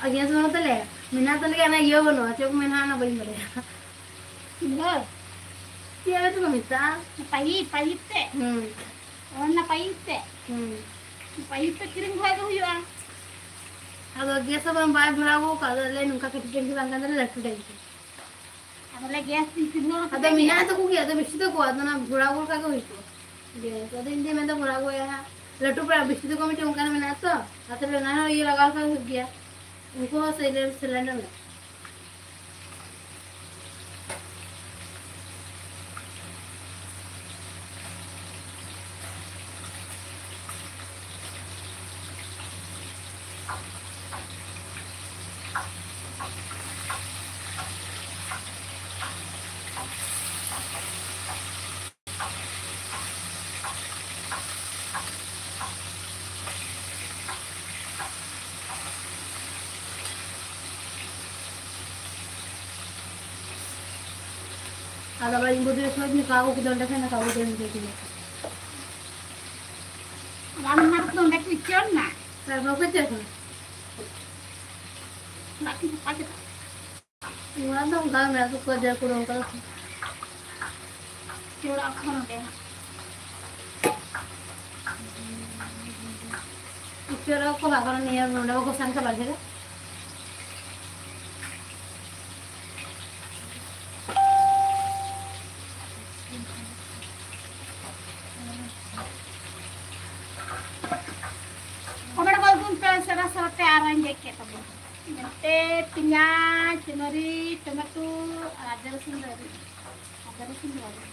ᱟᱨ ᱜᱮᱥ ᱵᱟᱹᱱᱩᱜ ᱛᱟᱞᱮᱭᱟ᱾ ᱢᱮᱱᱟᱜ ᱛᱟᱞᱮ ᱜᱮᱭᱟ, ᱚᱱᱟ ᱤᱭᱟᱹ ᱵᱟᱹᱱᱩᱜᱼᱟ, ᱪᱮᱫ ᱠᱚ ᱢᱮᱱᱟ, ᱚᱱᱟ ᱵᱟᱹᱧ ᱵᱟᱲᱟᱭᱟ᱾ ᱪᱩᱞᱦᱟᱹ? ᱪᱮᱫ ᱟᱫᱚ ᱠᱚ ᱢᱮᱛᱟᱜᱼᱟ? ᱯᱟᱭᱤᱯ, ᱯᱟᱭᱤᱯ ᱛᱮ? ᱦᱩᱸ᱾ ᱚᱱᱟ ᱯᱟᱭᱤᱯ ᱛᱮ? ᱦᱩᱸ᱾ ᱯᱟᱭᱤᱯ ᱛᱮ ᱠᱤᱨᱤᱧ ᱠᱷᱟᱡ ᱫᱚ ᱦᱩᱭᱩᱜᱼᱟ᱾ ᱟᱫᱚ ᱜᱮᱥ ᱦᱚᱸ ᱵᱟᱝ, ᱵᱟᱭ ᱵᱷᱚᱨᱟᱣ ᱜᱚᱫ ᱠᱟᱜ, ᱟᱫᱚ ᱞᱟᱹᱭ ᱱᱚᱝᱠᱟ ᱠᱟᱹᱴᱤᱡ ᱴᱮᱝᱠᱤ ᱵᱟᱝ ᱠᱟᱱ ᱛᱟᱞᱮᱭᱟ, ᱞᱟᱹᱴᱩ ᱴᱮᱝᱠᱤ᱾ ᱟᱫᱚ ᱞᱮ ᱜᱮᱥ ᱛᱤᱧ ᱠᱤᱨᱤᱧᱟ, ᱚᱱᱟ ᱟᱫᱚ ᱠᱷᱟᱹᱛᱤᱨ ᱛᱮ ᱢᱮᱱᱟᱜ ᱜᱮᱥ᱾ ᱛᱟᱠᱚ ᱜᱮᱭᱟ, ᱟᱫᱚ ᱵᱮᱥᱤ ᱛᱟᱠᱚ, ᱟᱫᱚ ᱚᱱᱟ ᱵᱷᱚᱨᱟᱣ ᱜᱚᱫ ᱠᱟᱜ ᱜᱮ ᱦᱩᱭ ᱠᱚᱜᱼᱟ᱾ ᱜᱮᱥ, ᱟᱫᱚ ᱤᱧ ᱫᱚᱧ ᱢᱮᱱᱫᱟ ᱵᱷᱚᱨᱟᱣ ᱜᱚᱫ ᱟᱭᱟ ᱦᱟᱸᱜ᱾ ᱞᱟᱹᱴᱩ ᱯᱟᱲᱟ ᱵᱤᱥᱛᱤ ᱠᱚ ᱢᱤᱫᱴᱮᱱ ᱚᱱᱠᱟᱱᱟᱜ ᱢᱮᱱᱟᱜᱼᱟ ᱛᱚ, ᱟᱫᱚ ᱚᱱᱟ ᱦᱚᱸ ᱤᱭᱟᱹ ᱞᱟᱜᱟᱣ ᱞᱮᱠᱷᱟᱱ ᱦᱩᱭᱩᱜ ᱜᱮᱭᱟ᱾ ᱩᱱᱠᱩ ᱦᱚᱸ ᱥᱤᱞᱤᱱ-, ᱥᱤᱞᱤᱱᱰᱟᱨ ᱢᱮᱱᱟᱜᱼᱟ᱾ ᱟᱫᱚ ᱵᱟᱹᱧ ᱵᱩᱡᱷᱟᱹᱣ ᱠᱷᱟᱱ ᱠᱟᱜᱚᱡᱽ ᱫᱚ ᱚᱸᱰᱮ ᱠᱷᱚᱱ ᱠᱟᱜᱚᱡᱽ ᱮᱢ ᱤᱫᱤ ᱠᱮᱫᱟ᱾ ᱨᱟᱱ ᱚᱱᱟ ᱠᱚᱫᱚ ᱚᱸᱰᱮ ᱠᱚ ᱩᱪᱟᱹᱲ ᱱᱟ᱾ ᱟᱨ ᱵᱟᱠᱚ ᱪᱟᱞᱟᱜ ᱠᱟᱱᱟ᱾ ᱚᱲᱟᱜ ᱠᱤᱱ ᱥᱟᱯᱷᱟ ᱠᱮᱫᱟ᱾ ᱚᱲᱟᱜ ᱫᱚ ᱚᱱᱠᱟ ᱜᱮ ᱢᱮᱱᱟᱜ ᱛᱟᱠᱚᱣᱟ, ᱡᱮ ᱠᱚᱱᱚ ᱚᱱᱠᱟ ᱫᱚ᱾ ᱪᱮ ᱚᱲᱟᱜ ᱠᱷᱚᱱ ᱱᱚᱸᱰᱮ ᱦᱟᱸᱜ᱾ ᱤᱪᱟᱹᱲ ᱠᱚ ᱵᱟᱜᱟᱱ ᱱᱤᱭᱟᱹ ᱱᱚᱸᱰᱮ ᱵᱟᱠᱚ ᱥᱮᱱ ᱠᱟᱱᱟ ᱵᱟᱲᱜᱮ ᱨᱮ᱾ ᱚᱱᱟ ᱵᱟᱞᱫᱩᱱ ᱯᱮ ᱥᱮᱨᱟ ᱥᱮᱨᱟ ᱛᱮ ᱟᱨ ᱟᱸᱡᱮᱫ ᱠᱮᱫ ᱛᱟᱵᱚᱱ᱾ ᱱᱚᱛᱮ ᱯᱮᱸᱭᱟᱡᱽ, ᱢᱟᱹᱨᱤᱪ, ᱴᱚᱢᱮᱴᱳ ᱟᱨ ᱟᱫᱟ ᱨᱟᱹᱥᱩᱱ ᱫᱚ ᱟᱹᱣᱨᱤ᱾ ᱟᱫᱟ ᱨᱟᱹᱥᱩᱱ ᱫᱚ ᱟᱹᱣᱨᱤ᱾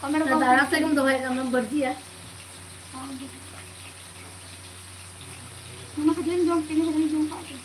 ᱠᱚᱢᱮᱨ ᱟᱫᱚ ᱵᱟᱹᱵᱩ ᱟᱲᱟᱜ ᱛᱮᱜᱮᱢ ᱫᱚᱦᱚᱭᱮᱫ ᱠᱟᱱᱟ, ᱵᱟᱹᱲᱛᱤᱭᱟ᱾ ᱦᱚᱸ᱾ ᱚᱱᱟ ᱠᱷᱟᱹᱡᱟᱹᱲᱤ ᱡᱚᱢ ᱛᱮᱜᱮ ᱠᱷᱟᱹᱡᱟᱹᱲᱤ ᱡᱚᱢ ᱠᱟᱜ ᱜᱮ᱾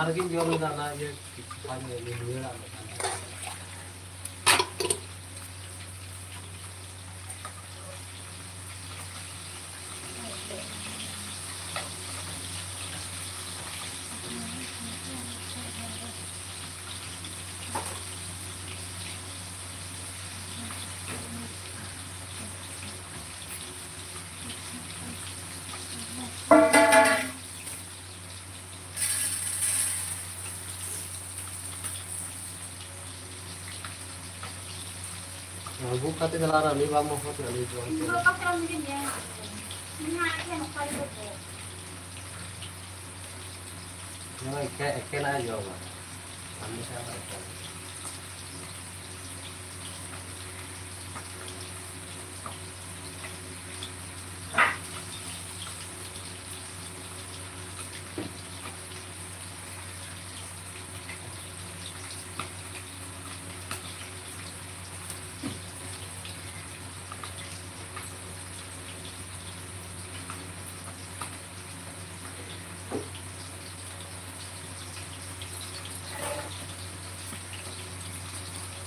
ᱚᱱᱟᱜᱤᱧ ᱡᱚᱢ ᱮᱫᱟ, ᱚᱱᱟ ᱤᱭᱟᱹ ᱠᱤᱪᱷᱩ ᱠᱷᱟᱱ ᱜᱮ ᱩᱱᱤ ᱨᱩᱣᱟᱹᱲᱟ ᱱᱟᱜ ᱠᱷᱟᱱ᱾ ᱟᱹᱜᱩ ᱠᱟᱛᱮ ᱪᱟᱞᱟᱣ ᱮᱱᱟ, ᱩᱱᱤ ᱵᱟᱢ ᱦᱚᱦᱚ ᱠᱮᱫᱟ, ᱩᱱᱤ ᱡᱚᱢ ᱠᱮᱫᱟ᱾ ᱱᱚᱣᱟ ᱮᱠᱮᱱ, ᱮᱠᱮᱱᱟᱜ ᱮ ᱡᱚᱢᱟ᱾ ᱟᱢ ᱫᱚ ᱪᱮᱫ ᱮᱢ ᱮᱠᱮᱱᱟ?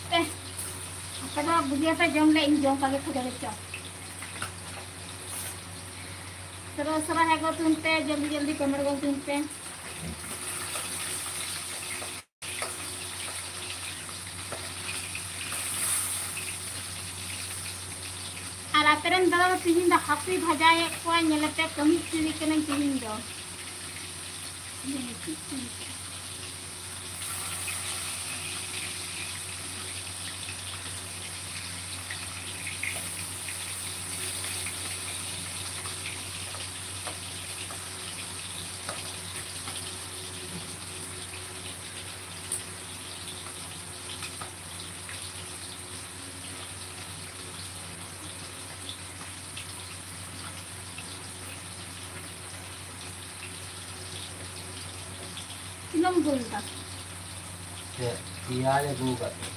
ᱯᱮ᱾ ᱟᱯᱮ ᱫᱚ ᱵᱩᱜᱤᱭᱟᱯᱮ ᱡᱚᱢ ᱞᱮ, ᱤᱧ ᱡᱚᱢ ᱠᱟᱜᱮ ᱠᱷᱟᱹᱡᱟᱹᱲᱤ ᱪᱚᱯ᱾ ᱥᱚᱨᱟ ᱥᱚᱨᱟ ᱦᱮᱡ ᱜᱚᱫ ᱛᱟᱵᱚᱱ ᱯᱮ, ᱡᱚᱞᱫᱤ ᱡᱚᱞᱫᱤ ᱠᱚᱢᱮᱱᱴ ᱜᱚᱫ ᱛᱟᱵᱚᱱ ᱯᱮ᱾ ᱟᱨ ᱟᱯᱮ ᱨᱮᱱ ᱫᱟᱫᱟ ᱫᱚ ᱛᱤᱦᱤᱧ ᱫᱚ ᱦᱟᱹᱠᱩᱭ ᱵᱷᱟᱡᱟᱭᱮᱫ ᱠᱚᱣᱟ, ᱧᱮᱞᱮᱯᱮ ᱠᱟᱹᱢᱤ ᱦᱚᱪᱚᱭᱮ ᱠᱟᱹᱱᱟᱹᱧ ᱛᱤᱦᱤᱧ ᱫᱚ᱾ ᱛᱤᱱᱟᱹᱜ ᱮᱢ ᱫᱩᱞ ᱮᱫᱟ? ᱪᱮᱫ? ᱯᱮᱸᱭᱟᱡᱽ ᱟᱹᱜᱩ ᱟᱠᱟᱫ ᱫᱚ᱾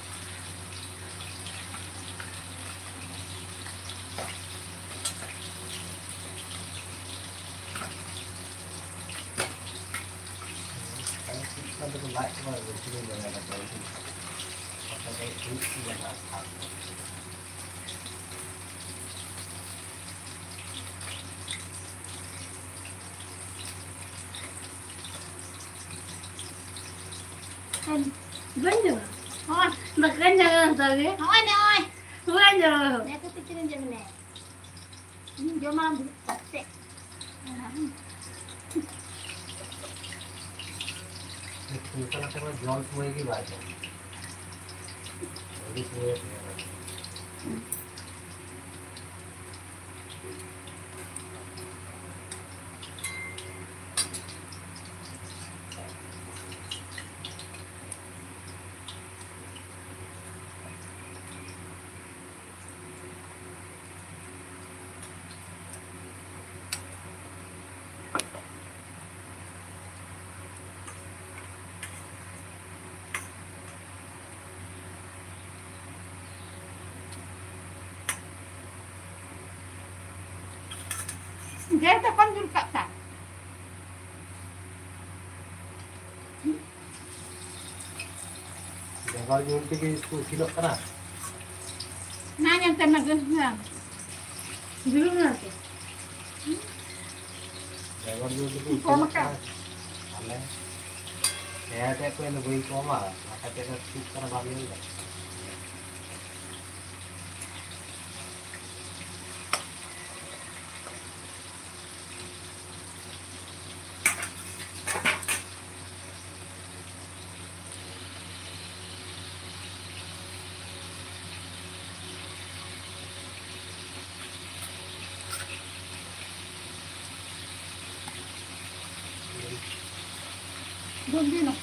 ᱵᱟᱹᱧ ᱡᱚᱢᱟ᱾ ᱦᱚᱸ, ᱫᱟᱠᱟᱧ ᱡᱚᱢᱟ ᱱᱤᱛᱚᱜ ᱜᱮ᱾ ᱱᱚᱜᱼᱚᱭ, ᱱᱚᱜᱼᱚᱭ᱾ ᱵᱟᱹᱧ ᱡᱚᱢᱟ᱾ ᱱᱮ ᱛᱚ ᱛᱤᱠᱤᱱ ᱡᱚᱢ ᱢᱮ᱾ ᱤᱧ ᱡᱚᱢᱟ ᱫᱩᱲᱩᱵ ᱠᱟᱛᱮ᱾ ᱚᱱᱠᱟ ᱠᱟᱛᱮ ᱢᱟ ᱡᱚᱢ ᱥᱚᱢᱚᱭ ᱜᱮ ᱵᱟᱭ ᱡᱚᱢᱟ᱾ ᱟᱹᱰᱤ ᱥᱚᱢᱚᱭ ᱮ ᱧᱮᱞᱟ᱾ ᱜᱮᱥ ᱫᱚ ᱠᱚᱢ ᱡᱩᱞ ᱠᱟᱜ ᱠᱷᱟᱱ᱾ ᱵᱮᱜᱚᱨ ᱡᱩᱞ ᱛᱮᱜᱮ ᱤᱥᱤᱱᱚᱜ ᱠᱟᱱᱟ᱾ ᱚᱱᱟ ᱧᱮᱞᱛᱮ ᱚᱱᱟ ᱜᱮᱥ ᱦᱚᱸ ᱡᱩᱞᱩᱜ ᱠᱟᱱᱟ ᱥᱮ? ᱵᱮᱜᱚᱨ ᱡᱩᱞ ᱛᱮᱜᱮ ᱠᱚᱢ ᱤᱥᱤᱱᱚᱜ ᱟᱠᱟᱱ᱾ ᱠᱟᱱᱟ᱾ ᱟᱞᱮ ᱦᱮᱸ ᱛᱮ ᱠᱚ ᱵᱟᱹᱧ ᱠᱚᱢᱟ, ᱚᱱᱟ ᱠᱷᱟᱹᱛᱤᱨ ᱛᱮ ᱴᱷᱤᱠ ᱠᱟᱱᱟ ᱵᱟᱢ ᱧᱮᱞ ᱮᱫᱟ᱾ ᱡᱚᱢ ᱵᱤᱱ᱾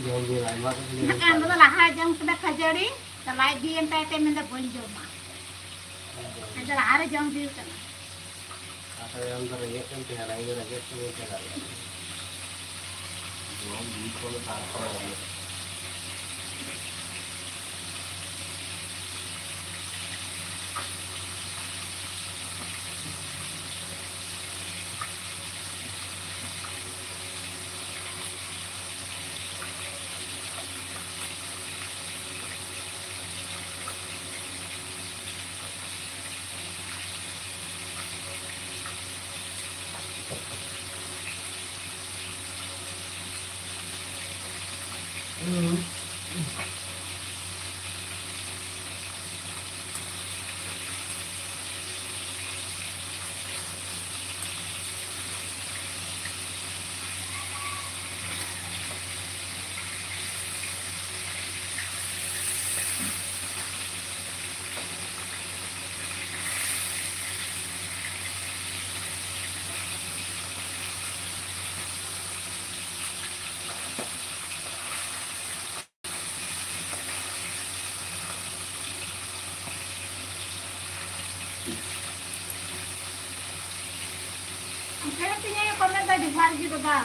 ᱡᱚᱢ ᱵᱤᱱ, ᱟᱭᱢᱟ ᱠᱟᱛᱮ ᱵᱤᱱ ᱵᱟᱠᱷᱟᱱ ᱫᱚ ᱞᱟᱦᱟ ᱡᱚᱢ ᱠᱮᱫᱟ ᱠᱷᱟᱹᱡᱟᱹᱲᱤ, ᱪᱟᱞᱟᱣ ᱤᱫᱤᱭᱮᱱ ᱛᱟᱭ ᱛᱮ ᱢᱮᱱᱫᱟ, "ᱵᱟᱹᱧ ᱡᱚᱢᱟ᱾" ᱟᱫᱚ ᱞᱟᱦᱟᱨᱮ ᱡᱚᱢ ᱦᱩᱭᱩᱜ ᱠᱟᱱᱟ᱾ ᱟᱨ ᱛᱟᱭᱚᱢ ᱫᱚ ᱨᱮᱸᱜᱮᱡ ᱠᱟᱱ ᱛᱟᱭᱟ, ᱞᱟᱭᱤᱱ ᱨᱮᱸᱜᱮᱡ ᱠᱟᱱ ᱛᱟᱭᱟ᱾ ᱡᱚᱢ ᱵᱤ ᱠᱚ ᱛᱟᱨᱯᱚᱨᱮ ᱨᱮᱸᱜᱮᱡ᱾ ᱯᱷᱮᱨ ᱛᱤᱧᱟᱹ ᱠᱚᱢᱮᱱᱴ ᱫᱟ, ᱡᱚᱦᱟᱨ ᱜᱮ ᱫᱟᱫᱟ᱾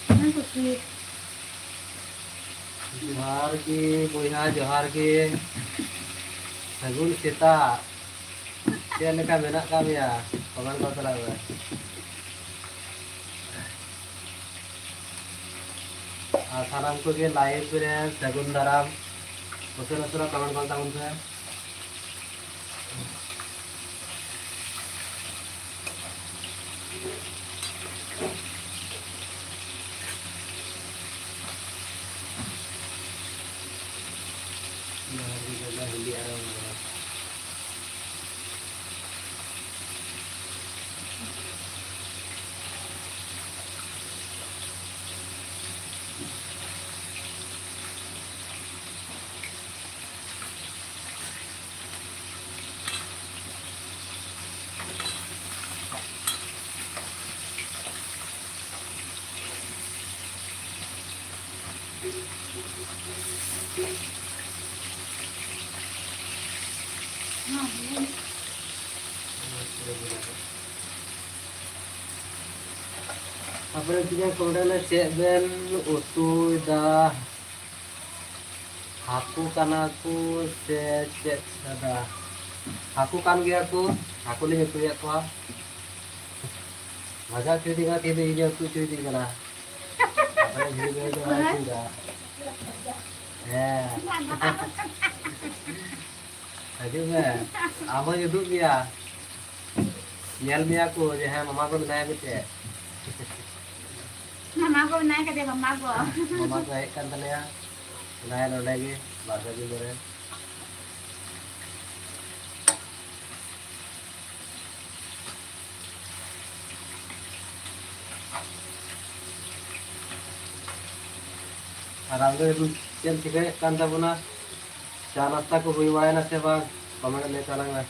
ᱦᱮᱸ ᱠᱩᱥᱤ᱾ ᱡᱚᱦᱟᱨ ᱜᱮ ᱵᱚᱭᱦᱟ, ᱡᱚᱦᱟᱨ ᱜᱮ᱾ ᱥᱟᱹᱜᱩᱱ ᱥᱮᱛᱟᱜ᱾ ᱪᱮᱫ ᱞᱮᱠᱟ ᱢᱮᱱᱟᱜ ᱟᱠᱟᱫ ᱢᱮᱭᱟ? ᱠᱚᱢᱮᱱᱴ ᱠᱚ ᱛᱟᱞᱟᱝ ᱢᱮ᱾ ᱟᱨ ᱥᱟᱱᱟᱢ ᱠᱚᱜᱮ ᱞᱟᱭᱤᱵᱷ ᱨᱮ ᱥᱟᱹᱜᱩᱱ ᱫᱟᱨᱟᱢ᱾ ᱩᱥᱟᱹᱨᱟ ᱩᱥᱟᱹᱨᱟ ᱠᱚᱢᱮᱱᱴ ᱜᱚᱫ ᱛᱟᱵᱚᱱ ᱯᱮ᱾ ᱛᱟᱯᱚᱨᱮ ᱛᱤᱧᱟ ᱠᱚ ᱚᱸᱰᱮ ᱪᱮᱫ ᱵᱮᱱ ᱩᱛᱩᱭᱮᱫᱟ? ᱦᱟᱹᱠᱩ ᱠᱟᱱᱟ ᱠᱚ ᱥᱮ ᱪᱮᱫ ᱠᱟᱱᱟ? ᱦᱟᱹᱠᱩ ᱠᱟᱱ ᱜᱮᱭᱟ ᱠᱚ, ᱦᱟᱹᱠᱩ ᱞᱤᱧ ᱩᱛᱩᱭᱮᱫ ᱠᱚᱣᱟ᱾ ᱵᱷᱟᱡᱟ ᱦᱚᱪᱚᱭᱮᱫᱤᱧ ᱠᱟᱱᱟ, ᱛᱮᱦᱮᱧ ᱫᱚ ᱤᱧ ᱜᱮ ᱩᱛᱩ ᱦᱚᱪᱚᱭᱮᱫᱤᱧ ᱠᱟᱱᱟ᱾ ᱟᱫᱚ ᱵᱷᱤᱲ ᱵᱷᱤᱲ ᱫᱚ ᱵᱟᱭ ᱩᱛᱩᱭᱮᱫᱟ᱾ ᱦᱮᱸ᱾ ᱦᱤᱡᱩᱜ ᱢᱮ, ᱟᱢ ᱦᱚᱸᱧ ᱩᱫᱩᱜ ᱢᱮᱭᱟ᱾ ᱧᱮᱞ ᱢᱮᱭᱟ ᱠᱚ ᱡᱮ ᱦᱮᱸ, ᱢᱟᱢᱟ ᱜᱚ ᱢᱮᱱᱟᱭᱟ ᱢᱤᱫᱴᱮᱡ᱾ ᱢᱟᱢᱟ ᱜᱚ ᱢᱮᱱᱟᱭ ᱠᱟᱫᱮᱭᱟ, ᱢᱟᱢᱟ ᱜᱚ᱾ ᱢᱟᱢᱟ ᱜᱚ ᱦᱮᱡ ᱠᱟᱱ ᱛᱟᱞᱮᱭᱟ, ᱢᱮᱱᱟᱭᱟ ᱱᱚᱰᱮ ᱜᱮ, ᱵᱟᱨ ᱯᱮ ᱫᱤᱱ ᱫᱷᱚᱨᱮ᱾ ᱟᱨ ᱟᱢ ᱫᱚ ᱪᱮᱫ ᱪᱤᱠᱟᱹᱭᱮᱫ ᱠᱟᱱ ᱛᱟᱵᱚᱱᱟ? ᱪᱟ ᱱᱟᱥᱛᱟ ᱠᱚ ᱦᱩᱭ ᱵᱟᱲᱟᱭᱮᱱᱟ ᱥᱮ ᱵᱟᱝ? ᱠᱚᱢᱮᱱᱴ ᱞᱟᱹᱭ ᱛᱟᱞᱟᱝ ᱢᱮ᱾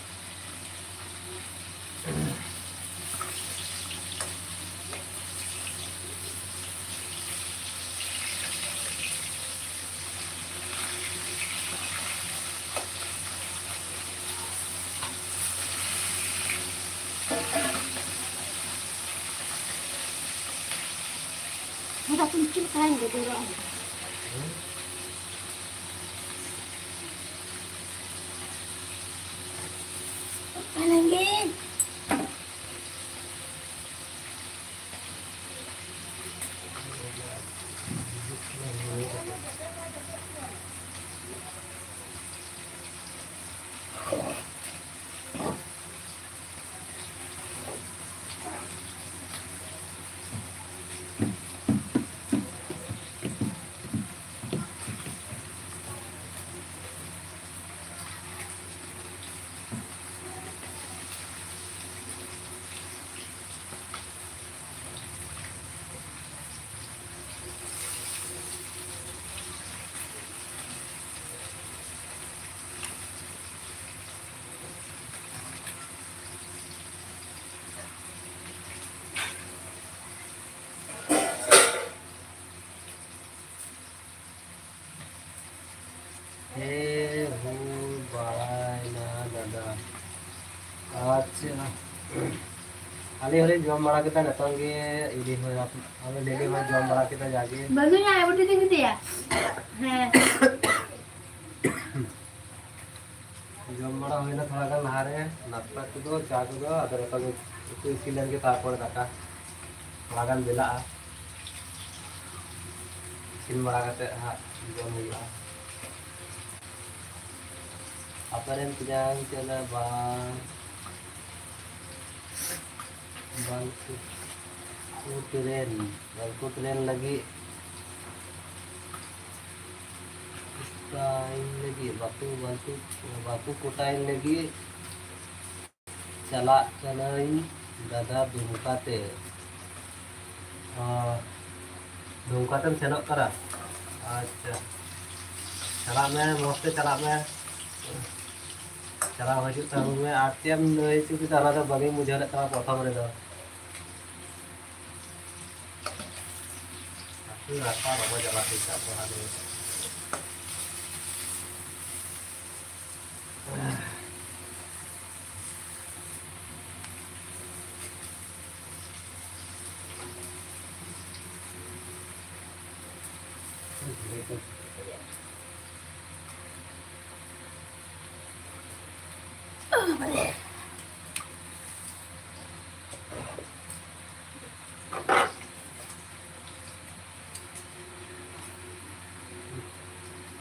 ᱦᱮᱸ, ᱵᱟᱠᱚ ᱧᱩᱛᱩᱢ ᱠᱟᱱ ᱜᱮ, ᱫᱩᱲᱩᱵ ᱟᱢ᱾ ᱚᱠᱟ ᱞᱟᱹᱜᱤᱫ? ᱦᱮᱸ, ᱦᱩᱭ ᱵᱟᱲᱟᱭᱱᱟ ᱫᱟᱫᱟ᱾ ᱟᱪᱪᱷᱟ, ᱟᱞᱮ ᱦᱚᱸᱞᱮ ᱡᱚᱢ ᱵᱟᱲᱟ ᱠᱮᱫᱟ, ᱱᱤᱛᱚᱝ ᱜᱮ ᱤᱫᱤ ᱦᱩᱭ ᱟᱠᱟᱱᱟ᱾ ᱟᱞᱮ ᱰᱮᱞᱤ ᱦᱚᱸ ᱡᱚᱢ ᱵᱟᱲᱟ ᱠᱮᱫᱟ ᱡᱟᱜᱮ᱾ ᱵᱟᱹᱱᱩᱭᱟ, ᱟᱭ ᱵᱩᱴᱤ ᱛᱤᱧ ᱤᱫᱤᱭᱟ᱾ ᱦᱮᱸ᱾ ᱡᱚᱢ ᱵᱟᱲᱟ ᱦᱩᱭᱱᱟ ᱛᱷᱚᱲᱟ ᱜᱟᱱ ᱞᱟᱦᱟᱨᱮ, ᱱᱟᱥᱛᱟ ᱠᱚᱫᱚ, ᱪᱟ ᱠᱚᱫᱚ, ᱟᱫᱚ ᱱᱤᱛᱚᱝ ᱩᱛᱩ ᱤᱥᱤᱱ ᱞᱮᱱ ᱜᱮ, ᱛᱟᱨᱯᱚᱨᱮ ᱫᱟᱠᱟ ᱛᱷᱚᱲᱟ ᱜᱟᱱ ᱵᱮᱞᱟᱜᱼᱟ᱾ ᱤᱥᱤᱱ ᱵᱟᱲᱟ ᱠᱟᱛᱮ ᱦᱟᱸᱜ ᱡᱚᱢ ᱦᱩᱭᱩᱜᱼᱟ᱾ ᱟᱯᱮᱨᱮᱱ ᱛᱮᱧᱟᱝ ᱪᱮᱫ ᱞᱮ ᱵᱟᱝ, ᱵᱟᱝ ᱠᱚ ᱠᱚ ᱴᱨᱮᱱ, ᱵᱟᱝ ᱠᱚ ᱴᱨᱮᱱ ᱞᱟᱹᱜᱤᱫ, ᱠᱚᱴᱟᱭᱤᱱ ᱞᱟᱹᱜᱤᱫ, ᱵᱟᱠᱚ, ᱵᱟᱠᱚ, ᱵᱟᱠᱚ ᱠᱚᱴᱟᱭᱤᱱ ᱞᱟᱹᱜᱤᱫ᱾ ᱪᱟᱞᱟᱜ ᱠᱟᱹᱱᱟᱹᱧ ᱫᱟᱫᱟ ᱫᱩᱢᱠᱟ ᱛᱮ᱾ ᱚ, ᱫᱩᱢᱠᱟ ᱛᱮᱢ ᱥᱮᱱᱚᱜ ᱠᱟᱱᱟ? ᱟᱪᱪᱷᱟ᱾ ᱪᱟᱞᱟᱜ ᱢᱮ, ᱢᱚᱡᱽ ᱛᱮ ᱪᱟᱞᱟᱜ ᱢᱮ᱾ ᱪᱟᱞᱟᱣ ᱦᱤᱡᱩᱜ ᱛᱟᱵᱚᱱ ᱢᱮ᱾ ᱟᱨ ᱪᱮᱫ ᱮᱢ ᱞᱟᱹᱭ ᱦᱚᱪᱚ ᱠᱮᱫᱟ, ᱚᱱᱟ ᱫᱚ ᱵᱟᱹᱧ ᱵᱩᱡᱷᱟᱹᱣ ᱞᱮᱫ ᱛᱟᱢᱟ ᱯᱨᱚᱛᱷᱚᱢ ᱨᱮᱫᱚ᱾ ᱟᱹᱛᱩ ᱨᱟᱥᱛᱟ ᱵᱟᱵᱚ ᱪᱟᱞᱟᱜ ᱴᱷᱤᱠ ᱠᱟᱜ ᱛᱟᱵᱚᱱᱟ᱾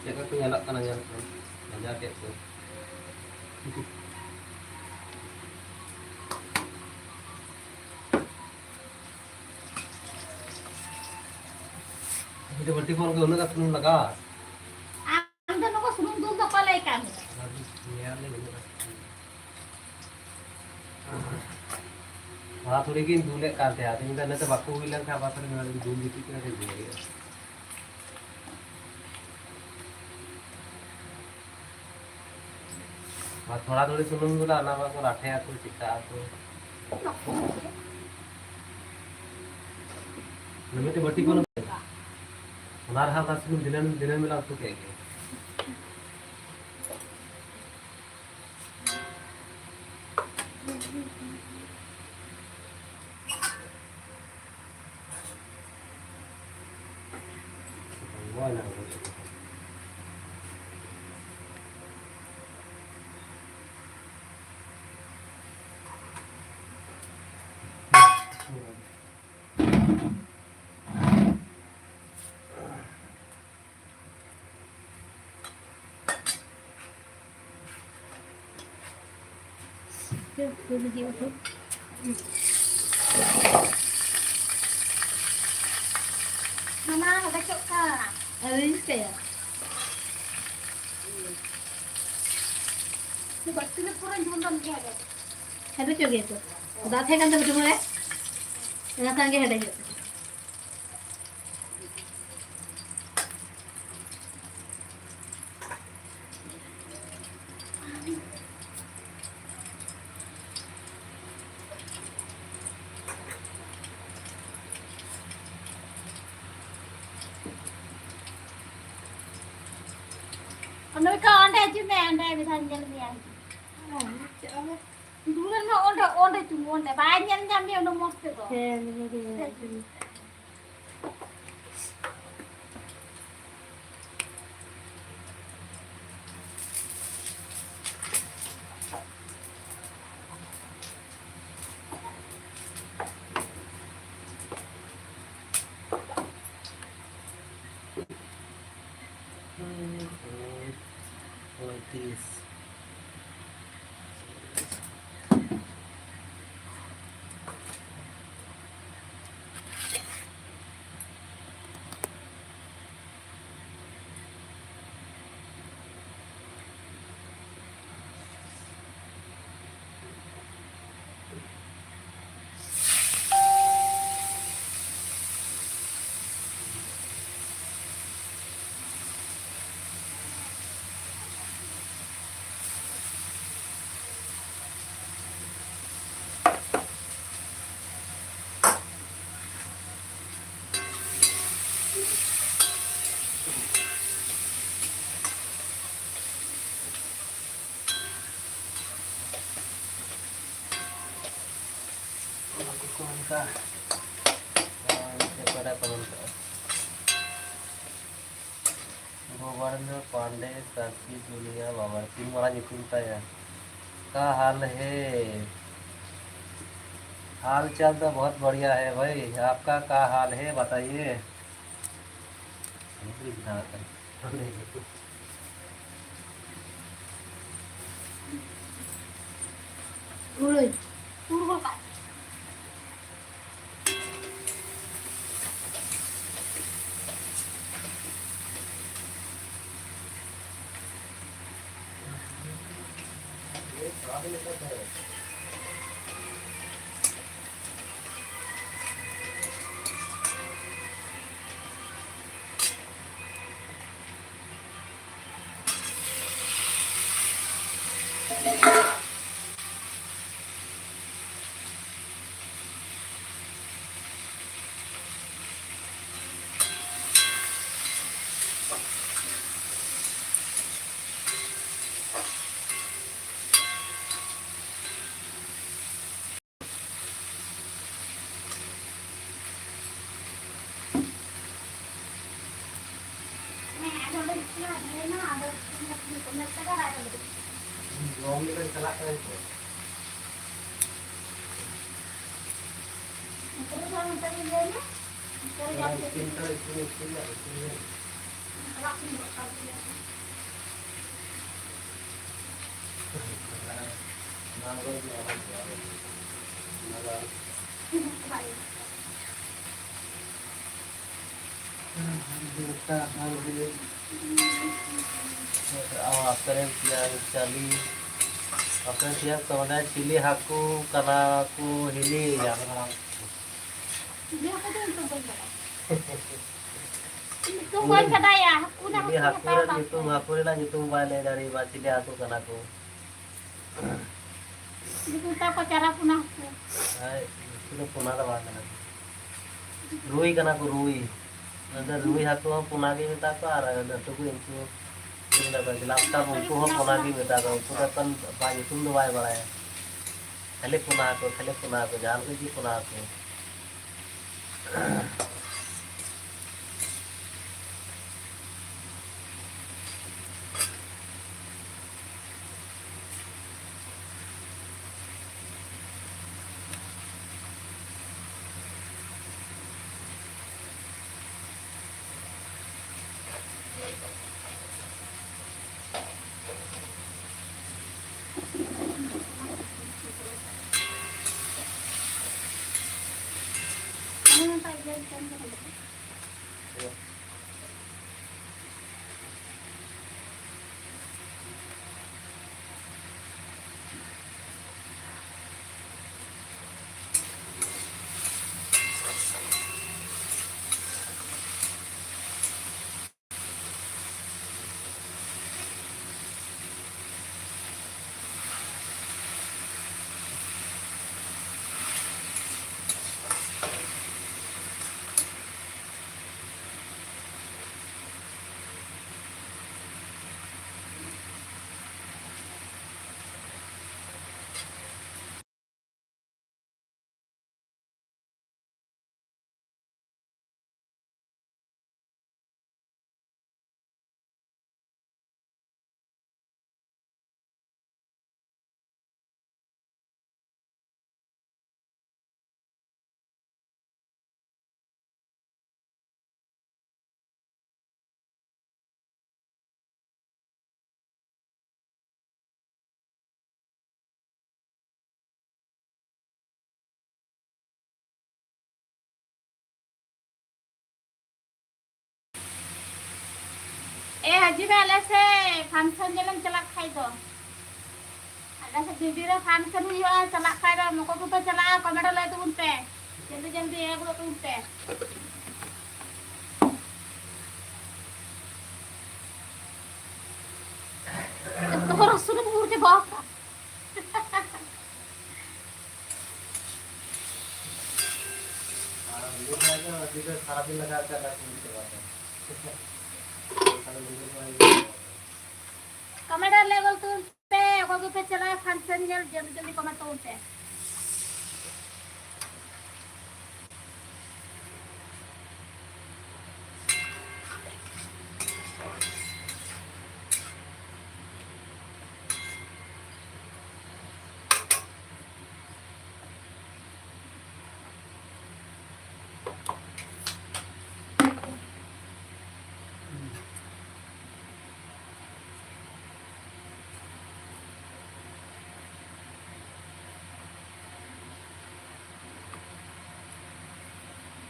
ᱪᱮᱫ ᱞᱮᱠᱟ ᱠᱚ ᱧᱮᱞᱚᱜ ᱠᱟᱱᱟ, ᱧᱮᱞ ᱠᱚ ᱵᱷᱮᱡᱟ ᱠᱮᱫ ᱠᱚ᱾ ᱡᱩᱫᱤ ᱵᱟᱹᱞᱴᱤ ᱠᱷᱚᱱ ᱜᱮ ᱩᱱᱟᱹᱜ ᱜᱟᱱ ᱥᱩᱱᱩᱢ ᱞᱟᱜᱟᱣᱟ᱾ ᱟᱢ ᱫᱚ ᱱᱚᱣᱟ ᱥᱩᱱᱩᱢ ᱫᱩᱞ ᱫᱚ ᱚᱠᱚᱭ ᱞᱟᱹᱭ ᱠᱟᱜ ᱢᱮᱭᱟ? ᱧᱮᱞ ᱞᱮ ᱩᱱᱟᱹᱜ ᱜᱟᱱ ᱥᱩᱱᱩᱢ᱾ ᱚᱱᱟ ᱛᱷᱚᱲᱤ ᱜᱤᱧ ᱫᱩᱞᱮᱫ ᱠᱟᱱ ᱛᱟᱦᱮᱸᱫ, ᱟᱫᱚ ᱤᱧ ᱫᱚ ᱤᱱᱟᱹᱛᱮ ᱵᱟᱠᱚ ᱦᱩᱭ ᱞᱮᱱᱠᱷᱟᱱ ᱟᱵᱟᱨ ᱛᱷᱚᱲᱤ ᱱᱚᱣᱟ ᱫᱩᱞ ᱡᱩᱴᱤᱡ ᱠᱟᱱᱟ, ᱤᱭᱟᱹ ᱦᱩᱭᱩᱜᱼᱟ᱾ ᱟᱨ ᱛᱷᱚᱲᱟ ᱛᱷᱚᱲᱤ ᱥᱩᱱᱩᱢ ᱫᱩᱞᱟ, ᱚᱱᱟ ᱵᱟᱠᱚ ᱞᱟᱴᱷᱮ ᱟᱠᱚ, ᱪᱤᱠᱟᱹ ᱟᱠᱚ᱾ ᱢᱤᱫᱴᱮᱡ ᱵᱟᱹᱴᱤ ᱠᱚ ᱚᱱᱟ ᱨᱮᱦᱚᱸ ᱚᱱᱟ ᱥᱩᱱᱩᱢ ᱫᱤᱱᱟᱹᱢ, ᱫᱤᱱᱟᱹᱢ ᱵᱮᱞᱟ ᱩᱛᱩ ᱠᱮᱫ ᱜᱮ᱾ ᱢᱟᱢᱟ, ᱦᱮᱰᱮᱡᱚᱜ ᱠᱟᱱ᱾ ᱟᱹᱣᱨᱤᱧ ᱪᱤᱠᱟᱹᱭᱟ᱾ ᱵᱟᱹᱴᱤ ᱨᱮ ᱯᱩᱨᱟᱹᱧ ᱡᱚᱢ ᱫᱟ, ᱢᱤᱫ ᱫᱷᱟᱣ ᱫᱚ᱾ ᱦᱮᱰᱮᱡᱚᱜ ᱜᱮᱭᱟ ᱛᱚ᱾ ᱫᱟᱜ ᱛᱟᱦᱮᱸ ᱠᱟᱱ ᱛᱟᱢᱟ ᱡᱮᱢᱚᱱ ᱨᱮ, ᱚᱱᱟ ᱥᱟᱝ ᱜᱮ ᱦᱮᱰᱮᱡᱚᱜ ᱠᱟᱱᱟ᱾ ᱱᱩᱭ ᱠᱚ ᱚᱸᱰᱮ ᱦᱤᱡᱩᱜ ᱢᱮ, ᱚᱸᱰᱮ ᱢᱤᱫ ᱫᱷᱟᱣ ᱧᱮᱞ ᱢᱮᱭᱟ᱾ ᱫᱩᱲᱩᱵ ᱢᱮ ᱚᱸᱰᱮ, ᱚᱸᱰᱮ ᱪᱩᱢᱩ, ᱚᱸᱰᱮ ᱵᱟᱭ ᱧᱮᱞ ᱧᱟᱢ ᱢᱮᱭᱟ ᱩᱱᱟᱹᱜ ᱢᱚᱡᱽ ᱛᱮᱫᱚ᱾ ᱦᱮᱸ, ᱱᱤᱭᱟᱹ ᱜᱮ᱾ Like this. ᱚᱱᱟ ᱠᱚᱠᱚ ᱚᱱᱠᱟ ᱱᱚᱜᱼᱚᱭ ᱢᱤᱫᱴᱮᱡ ᱯᱮᱲᱟ ᱠᱚ ᱚᱱᱠᱟ ᱜᱳᱵᱚᱨᱫᱷᱚᱱ ᱯᱟᱱᱰᱮ, ᱥᱟᱹᱠᱷᱤ ᱫᱩᱱᱤᱭᱟ ᱵᱟᱵᱟ, ᱛᱤᱱ ᱢᱟᱨᱟᱝ ᱧᱩᱛᱩᱢ ᱛᱟᱭᱟ᱾ का हाल है? हाल चाल तो बहुत बढ़िया है भाई, आपका क्या हाल है बताइए। ᱡᱚᱢ ᱞᱮᱠᱟ ᱪᱟᱞᱟᱜ ᱠᱟᱱᱟ ᱱᱤᱛᱚᱜ᱾ ᱤᱥᱤᱱ ᱛᱚ ᱤᱥᱤᱱ, ᱤᱥᱤᱱ ᱫᱚ ᱤᱥᱤᱱ ᱜᱮ᱾ ᱟᱯᱮ ᱨᱮᱱ ᱛᱮᱭᱟᱝ ᱪᱟᱹᱞᱤ, ᱟᱯᱮ ᱨᱮᱱ ᱛᱮᱭᱟᱝ ᱛᱚ ᱢᱟᱱᱮ ᱪᱤᱞᱤ ᱦᱟᱹᱠᱩ ᱠᱟᱱᱟ ᱠᱚ ᱦᱤᱞᱤᱭᱟ? ᱪᱤᱞᱤ ᱦᱟᱹᱠᱩ ᱫᱚ ᱧᱩᱛᱩᱢ ᱵᱟᱹᱧ ᱵᱟᱲᱟᱭᱟ᱾ ᱧᱩᱛᱩᱢ ᱵᱟᱹᱧ ᱵᱟᱰᱟᱭᱟ, ᱦᱟᱹᱠᱩ ᱫᱚ ᱪᱤᱞᱤ ᱦᱟᱹᱠᱩ ᱦᱟᱹᱠᱩ ᱢᱮᱛᱟᱣ ᱨᱮᱱ ᱠᱟᱜ ᱧᱩᱛᱩᱢ, ᱠᱚᱣᱟ᱾ ᱦᱟᱹᱠᱩ ᱨᱮᱱᱟᱜ ᱧᱩᱛᱩᱢ ᱵᱟᱭ ᱞᱟᱹᱭ ᱫᱟᱲᱮᱭᱟᱜᱼᱟ, ᱪᱤᱞᱤ ᱦᱟᱹᱠᱩ ᱠᱟᱱᱟ ᱠᱚ? ᱫᱤᱠᱩ ᱢᱮᱛᱟ ᱠᱚᱣᱟ ᱪᱟᱨᱟ ᱯᱚᱱᱟ ᱦᱟᱹᱠᱩ᱾ ᱦᱳᱭ, ᱩᱱᱠᱩ ᱫᱚ ᱯᱚᱱᱟ ᱫᱚ ᱵᱟᱝ ᱠᱟᱱᱟ ᱠᱚ᱾ ᱨᱩᱭ ᱠᱟᱱᱟ ᱠᱚ, ᱨᱩᱭ᱾ ᱚᱱᱟ ᱫᱚ ᱨᱩᱭ ᱦᱟᱹᱠᱩ ᱦᱚᱸ ᱯᱚᱱᱟ ᱜᱮ ᱢᱮᱛᱟ ᱠᱚᱣᱟ, ᱟᱨ ᱞᱟᱹᱴᱩ ᱠᱚ ᱩᱱᱠᱩ ᱪᱮᱫ ᱢᱮᱛᱟ ᱠᱚᱣᱟ, ᱜᱞᱟᱥ ᱠᱟᱯ, ᱩᱱᱠᱩ ᱦᱚᱸ ᱯᱚᱱᱟ ᱜᱮ ᱢᱮᱛᱟ ᱠᱚᱣᱟ᱾ ᱩᱱᱠᱩ ᱫᱚ ᱮᱠᱷᱚᱱ ᱵᱟ-, ᱧᱩᱛᱩᱢ ᱫᱚ ᱵᱟᱭ ᱵᱟᱲᱟᱭᱟ᱾ ᱠᱷᱟᱹᱞᱤ ᱯᱚᱱᱟ ᱦᱟᱹᱠᱩ, ᱠᱷᱟᱹᱞᱤ ᱯᱚᱱᱟ ᱦᱟᱹᱠᱩ, ᱡᱟᱦᱟᱸ ᱞᱮᱠᱟ ᱜᱮ ᱯᱚᱱᱟ ᱦᱟᱹᱠᱩ᱾ ᱮ, ᱦᱤᱡᱩᱜ ᱢᱮ ᱟᱞᱮ ᱥᱮᱫ function ᱧᱮᱞᱮᱢ ᱪᱟᱞᱟᱜ ᱠᱷᱟᱡ ᱫᱚ᱾ ᱟᱞᱮ ᱥᱮᱫ ᱡᱩᱫᱤ ᱨᱮ function ᱦᱩᱭᱩᱜᱼᱟ, ᱪᱟᱞᱟᱜ ᱠᱷᱟᱡ ᱫᱚ ᱚᱠᱚᱭ ᱠᱚᱯᱮ ᱪᱟᱞᱟᱜᱼᱟ, comment ᱨᱮ ᱞᱟᱹᱭ ᱛᱟᱵᱚᱱ ᱯᱮ᱾ ᱡᱚᱞᱫᱤ ᱡᱚᱞᱫᱤ ᱦᱮᱡ ᱜᱚᱫᱚᱜ ᱛᱟᱵᱚᱱ ᱯᱮ᱾ ᱡᱚᱛᱚ ᱦᱚᱲ ᱥᱩᱱᱩᱢ ᱧᱩᱨ ᱪᱟᱵᱟ ᱟᱠᱟᱫ᱾ ᱟᱨ ᱵᱩᱡᱷᱟᱹᱣ ᱠᱷᱟᱡ ᱫᱚ ᱟᱹᱰᱤ ᱵᱮᱥ ᱥᱟᱨᱟᱫᱤᱱ ᱞᱟᱜᱟᱜ ᱠᱟᱱᱟ ᱠᱩᱲᱤ ᱪᱟᱵᱟ ᱫᱚ᱾ ᱛᱟᱦᱞᱮ ᱵᱩᱡᱷᱟᱹᱣ ᱠᱷᱟᱡ ᱫᱚ᱾ Comment ᱨᱮ ᱞᱟᱹᱭ ᱜᱚᱫ ᱛᱟᱵᱚᱱ ᱯᱮ, ᱚᱠᱚᱭ ᱠᱚᱯᱮ ᱪᱟᱞᱟᱜᱼᱟ function ᱧᱮᱞ, ᱡᱚᱞᱫᱤ ᱡᱚᱞᱫᱤ comment ᱛᱟᱵᱚᱱ ᱯᱮ᱾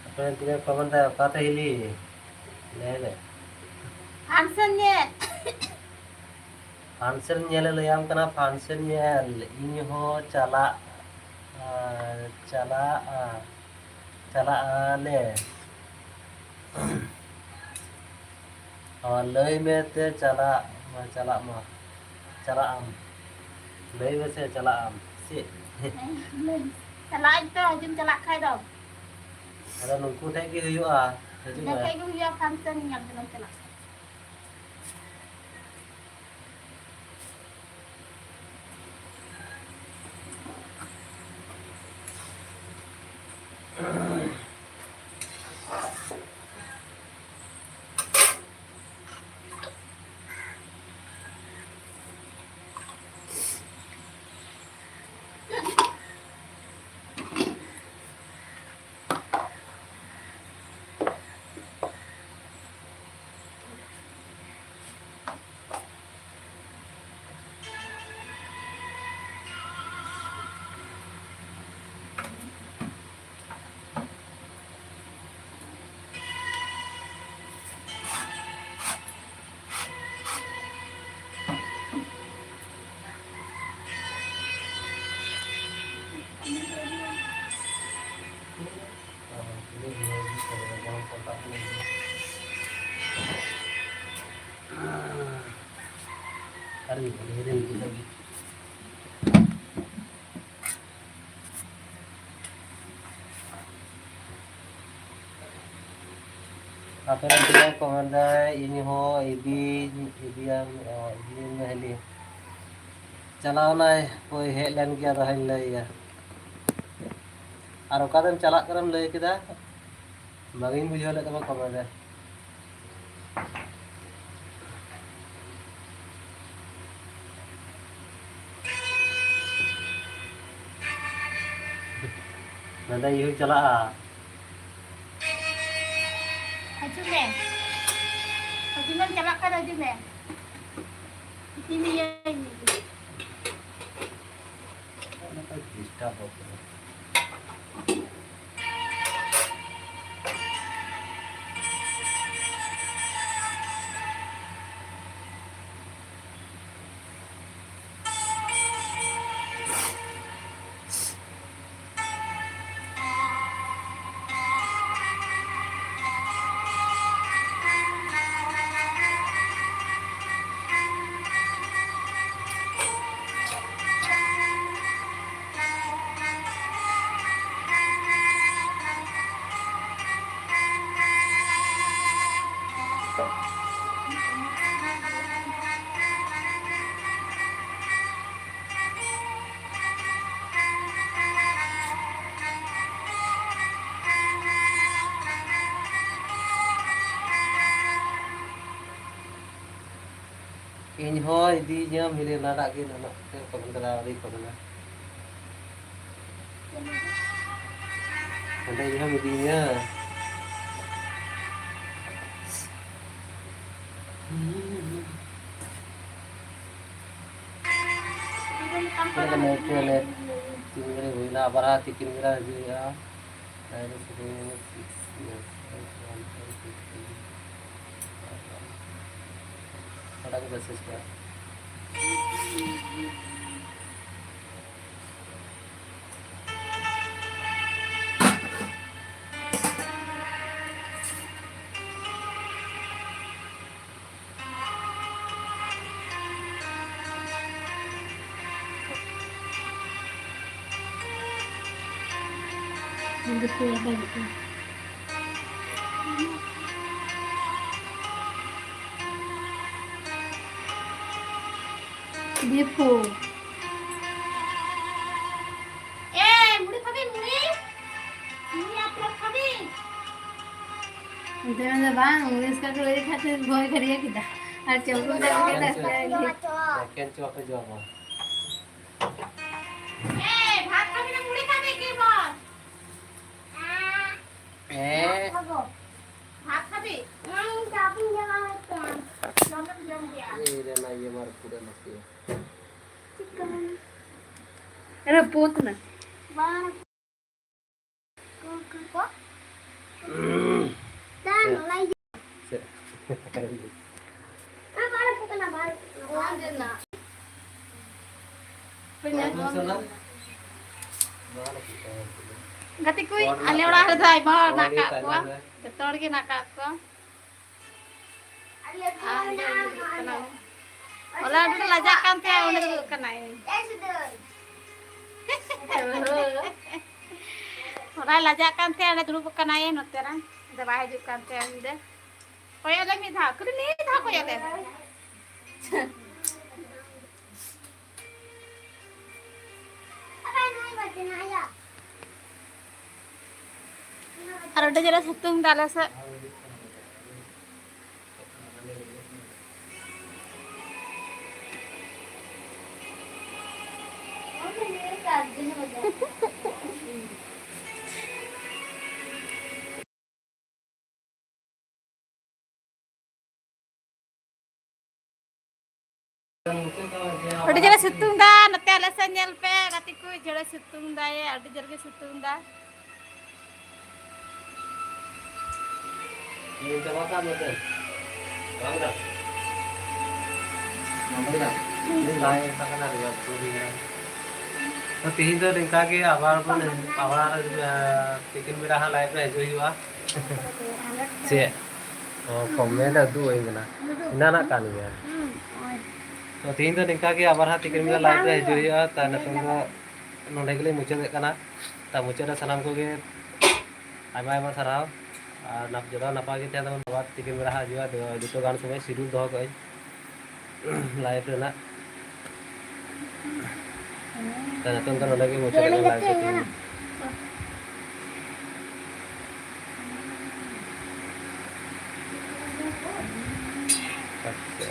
ᱟᱯᱮ ᱛᱤᱱᱟᱹᱜ comment ᱫᱟ, ᱚᱠᱟᱛᱮ ᱦᱤᱞᱤ? ᱞᱟᱹᱭ ᱢᱮ᱾ Function ᱧᱮᱞ᱾ Function ᱧᱮᱞᱮ ᱞᱟᱹᱭᱟᱢ ᱠᱟᱱᱟ, function ᱧᱮᱞ᱾ ᱤᱧ ᱦᱚᱸ ᱪᱟᱞᱟᱜ, ᱟᱨ ᱪᱟᱞᱟᱜᱼᱟ, ᱪᱟᱞᱟᱜ ᱟᱞᱮ᱾ ᱚ, ᱞᱟᱹᱭ ᱢᱮ ᱛᱮ ᱪᱟᱞᱟᱜ ᱢᱟ, ᱪᱟᱞᱟᱜ ᱢᱟ, ᱪᱟᱞᱟᱜ ᱟᱢ᱾ ᱞᱟᱹᱭ ᱢᱮᱥᱮ ᱪᱟᱞᱟᱜ ᱟᱢ, ᱪᱮᱫ? ᱦᱮᱸ, ᱞᱟᱹᱭ ᱢᱮ᱾ ᱪᱟᱞᱟᱜ ᱟᱹᱧ ᱛᱚ, ᱦᱤᱡᱩᱜ ᱮᱢ ᱪᱟᱞᱟᱜ ᱠᱷᱟᱡ ᱫᱚ᱾ ᱟᱫᱚ ᱱᱩᱠᱩ ᱴᱷᱮᱡ ᱜᱮ ᱦᱩᱭᱩᱜᱼᱟ, ᱦᱤᱡᱩᱜ ᱤᱱᱟᱹ ᱢᱮ᱾ ᱴᱷᱮᱡ ᱜᱮ ᱦᱩᱭᱩᱜᱼᱟ, function ᱧᱮᱞ ᱛᱮᱫᱚᱢ ᱪᱟᱞᱟᱜ ᱠᱷᱟᱡ᱾ ᱟᱹᱰᱤ ᱵᱷᱟᱹᱜᱤ ᱨᱮ ᱵᱩᱡᱷᱟᱹᱣ ᱜᱮ᱾ ᱟᱯᱮ ᱨᱮᱱ ᱛᱤᱱᱟᱹᱜ ᱠᱚ ᱢᱮᱱᱫᱟ, ᱤᱧ ᱦᱚᱸ ᱤᱫᱤᱧ, ᱤᱫᱤᱭᱟᱢ, ᱚ, ᱤᱫᱤᱭᱟᱹᱧ ᱢᱮ ᱦᱤᱞᱤ᱾ ᱪᱟᱞᱟᱣᱱᱟᱭ, ᱦᱳᱭ, ᱦᱮᱡ ᱞᱮᱱ ᱜᱮᱭᱟ, ᱟᱫᱚ ᱦᱟᱸᱜ ᱤᱧ ᱞᱟᱹᱭ ᱟᱭᱟ᱾ ᱟᱨ ᱚᱠᱟᱛᱮᱢ ᱪᱟᱞᱟᱜ ᱠᱟᱱᱟᱢ ᱞᱟᱹᱭ ᱠᱮᱫᱟ? ᱵᱟᱝᱤᱧ ᱵᱩᱡᱷᱟᱹᱣ ᱞᱮᱫ ᱛᱟᱢᱟ, ᱠᱚᱢᱮ ᱨᱮ᱾ ᱱᱚᱰᱮ ᱤᱭᱟᱹ ᱪᱟᱞᱟᱜᱼᱟ᱾ ᱦᱤᱡᱩᱜ ᱢᱮ᱾ ᱦᱤᱡᱩᱜ ᱢᱮᱢ ᱪᱟᱞᱟᱜ ᱠᱷᱟᱱ ᱦᱤᱡᱩᱜ ᱢᱮ᱾ ᱤᱥᱤᱱ ᱤᱭᱟᱹᱧ ᱢᱮ᱾ ᱚᱱᱟ ᱠᱚ ᱰᱤᱥᱴᱟᱵᱚᱜ ᱠᱟᱱᱟ᱾ ᱤᱧ ᱦᱚᱸ ᱤᱫᱤᱭᱤᱧᱟᱢ ᱦᱤᱞᱤ, ᱚᱱᱟᱴᱟᱜ ᱜᱮ ᱱᱟᱦᱟᱜ ᱪᱮᱫ ᱠᱚ ᱢᱮᱱ ᱠᱟᱫᱟ, ᱟᱹᱣᱨᱤ ᱠᱚ ᱢᱮᱱᱟ᱾ ᱚᱸᱰᱮ ᱤᱧ ᱦᱚᱸᱢ ᱤᱫᱤᱭᱤᱧᱟ᱾ ᱪᱮᱫ ᱞᱮᱠᱟ ᱱᱮᱴ ᱨᱮ ᱱᱮᱴ ᱛᱤᱱ ᱜᱷᱟᱹᱲᱤᱡ ᱦᱩᱭᱱᱟ, ᱟᱵᱟᱨ ᱦᱟᱸᱜ ᱛᱤᱠᱤᱱ ᱵᱮᱲᱟ ᱦᱤᱡᱩᱜ ᱦᱩᱭᱩᱜᱼᱟ᱾ Nine seven six yes, yes, one five six three. ᱚᱸᱰᱮ ᱜᱮ message ᱠᱟᱜ᱾ ᱫᱤᱯᱩ᱾ ᱮ, ᱢᱩᱲᱤ ᱠᱷᱟᱵᱤ, ᱢᱩᱲᱤ? ᱢᱩᱲᱤ ᱟᱯᱞᱳᱰ ᱠᱷᱟᱵᱤ? ᱚᱱᱛᱮ ᱢᱮᱱᱫᱟ ᱵᱟᱝ, ᱢᱩᱲᱤ ᱮᱥᱠᱟᱨ ᱠᱚ ᱞᱟᱹᱭ ᱠᱷᱟᱱ ᱛᱮ ᱵᱷᱚᱭ ᱜᱷᱟᱹᱲᱤᱭᱟᱹ ᱠᱮᱫᱟ᱾ ᱟᱨ ᱪᱚᱯ ᱠᱚ ᱞᱟᱹᱭ ᱠᱮᱫᱟ, ᱮᱠᱮᱱ ᱪᱚᱯ ᱯᱮ ᱡᱚᱢᱟ᱾ ᱮ, ᱵᱷᱟᱛ ᱠᱷᱟᱵᱤ ᱱᱟ ᱢᱩᱲᱤ ᱠᱷᱟᱵᱤ ᱠᱤ ᱵᱚᱞ? ᱦᱮᱸ᱾ ᱵᱷᱟᱛ ᱠᱷᱟᱵᱤ? ᱦᱮᱸ, ᱪᱚᱯ ᱤᱧ ᱡᱚᱢᱟ ᱢᱤᱫᱴᱟᱝ᱾ ᱪᱚᱯ ᱮᱢ ᱡᱚᱢ ᱜᱮᱭᱟ? ᱮᱭ ᱨᱮ ᱱᱟ ᱤᱭᱟᱹ ᱢᱟ ᱨᱟᱹᱯᱩᱫ ᱮᱱᱟ ᱥᱮ᱾ ᱨᱟᱹᱯᱩᱫ ᱱᱟ᱾ ᱵᱟᱝ᱾ ᱜᱟᱛᱮ ᱠᱚ, ᱟᱞᱮ ᱚᱲᱟᱜ ᱨᱮᱫᱚ ᱟᱭᱢᱟ ᱦᱚᱲ ᱢᱮᱱᱟᱜ ᱟᱠᱟᱫ ᱠᱚᱣᱟ, ᱡᱚᱛᱚ ᱦᱚᱲ ᱜᱮ ᱢᱮᱱᱟᱜ ᱟᱠᱟᱫ ᱠᱚᱣᱟ᱾ ᱟᱨ ᱚᱸᱰᱮ ᱫᱩᱲᱩᱵ ᱠᱟᱱᱟᱭ᱾ ᱦᱚᱞᱟ ᱟᱹᱰᱤ ᱞᱟᱡᱟᱜ ᱠᱟᱱ ᱛᱟᱦᱮᱸ, ᱚᱸᱰᱮ ᱫᱩᱲᱩᱵ ᱠᱟᱱᱟᱭ᱾ ᱦᱚᱞᱟᱭ ᱞᱟᱡᱟᱜ ᱠᱟᱱ ᱛᱟᱦᱮᱸ, ᱚᱸᱰᱮ ᱫᱩᱲᱩᱵ ᱠᱟᱱᱟᱭ ᱱᱚᱛᱮ ᱨᱮ᱾ ᱟᱫᱚ ᱵᱟᱭ ᱦᱤᱡᱩᱜ ᱠᱟᱱ ᱛᱟᱦᱮᱸ ᱩᱱᱤ ᱫᱚ᱾ ᱠᱚᱭᱚᱜ ᱞᱮ ᱢᱤᱫ ᱫᱷᱟᱣ, ᱠᱷᱟᱹᱞᱤ ᱢᱤᱫ ᱫᱷᱟᱣ ᱠᱚᱭᱚᱜ ᱞᱮ᱾ ᱟᱨ ᱟᱹᱰᱤ ᱡᱳᱨᱮ ᱥᱤᱛᱩᱝ ᱫᱟ ᱟᱞᱮ ᱥᱮᱫ᱾ ᱟᱹᱰᱤ ᱡᱳᱨᱮ ᱥᱤᱛᱩᱝ ᱫᱟ ᱱᱚᱛᱮ ᱟᱞᱮ ᱥᱮᱫ, ᱧᱮᱞ ᱯᱮ ᱜᱟᱛᱮ ᱠᱚ, ᱡᱳᱨᱮ ᱥᱤᱛᱩᱝ ᱫᱟᱭ, ᱟᱹᱰᱤ ᱡᱳᱨ ᱜᱮ ᱥᱤᱛᱩᱝ ᱫᱟ᱾ ᱵᱟᱝ ᱫᱟ᱾ ᱵᱟᱝ ᱫᱟ᱾ ᱵᱟᱝ ᱫᱟ᱾ ᱛᱚ, ᱛᱤᱦᱤᱧ ᱫᱚ ᱱᱤᱝᱠᱟ ᱜᱮ, ᱟᱵᱟᱨ ᱵᱚᱱ, ᱟᱵᱟᱨ, ᱟᱨ, ᱛᱤᱠᱤᱱ ᱵᱮᱲᱟ ᱦᱟᱸᱜ live ᱨᱮ ᱦᱤᱡᱩᱜ ᱦᱩᱭᱩᱜᱼᱟ᱾ ᱪᱮᱫ? ᱚ, comment ᱩᱫᱩᱜ ᱟᱹᱧ ᱠᱟᱱᱟ᱾ ᱮᱱᱟᱱᱟᱜ ᱠᱟᱱ ᱜᱮᱭᱟ᱾ ᱛᱚ, ᱛᱤᱦᱤᱧ ᱫᱚ ᱱᱤᱝᱠᱟ ᱜᱮ, ᱟᱵᱟᱨ ᱦᱟᱸᱜ ᱛᱤᱠᱤᱱ ᱵᱮᱲᱟ live ᱨᱮ ᱦᱤᱡᱩᱜ ᱦᱩᱭᱩᱜᱼᱟ᱾ ᱛᱟ ᱱᱤᱛᱚᱝ ᱫᱚ ᱱᱚᱸᱰᱮ ᱜᱮᱞᱤᱧ ᱢᱩᱪᱟᱹᱫᱮᱫ ᱠᱟᱱᱟ᱾ ᱛᱟ ᱢᱩᱪᱟᱹᱫ ᱨᱮ ᱥᱟᱱᱟᱢ ᱠᱚᱜᱮ ᱟᱭᱢᱟ ᱟᱭᱢᱟ ᱥᱟᱨᱦᱟᱣ᱾ ᱟᱨ ᱱᱟᱯ-, ᱡᱚᱛᱚ ᱱᱟᱯᱟᱭ ᱜᱮ ᱛᱟᱦᱮᱱ ᱛᱟᱵᱚᱱ᱾ ᱟᱵᱟᱨ ᱛᱤᱠᱤᱱ ᱵᱮᱲᱟ ᱦᱟᱸᱜ ᱦᱤᱡᱩᱜᱼᱟ, ᱫᱩ-, ᱫᱩᱴᱟ ᱜᱟᱱ ᱥᱚᱢᱚᱭ schedule ᱫᱚᱦᱚ ᱠᱟᱜᱼᱟᱹᱧ live ᱨᱮᱱᱟᱜ᱾ ᱛᱟ ᱱᱤᱛᱚᱝ ᱫᱚ ᱱᱚᱰᱮ ᱜᱮ ᱢᱩᱪᱟᱹᱫ ᱮᱫᱟ live ᱫᱚ᱾ ᱟᱪᱪᱷᱟ᱾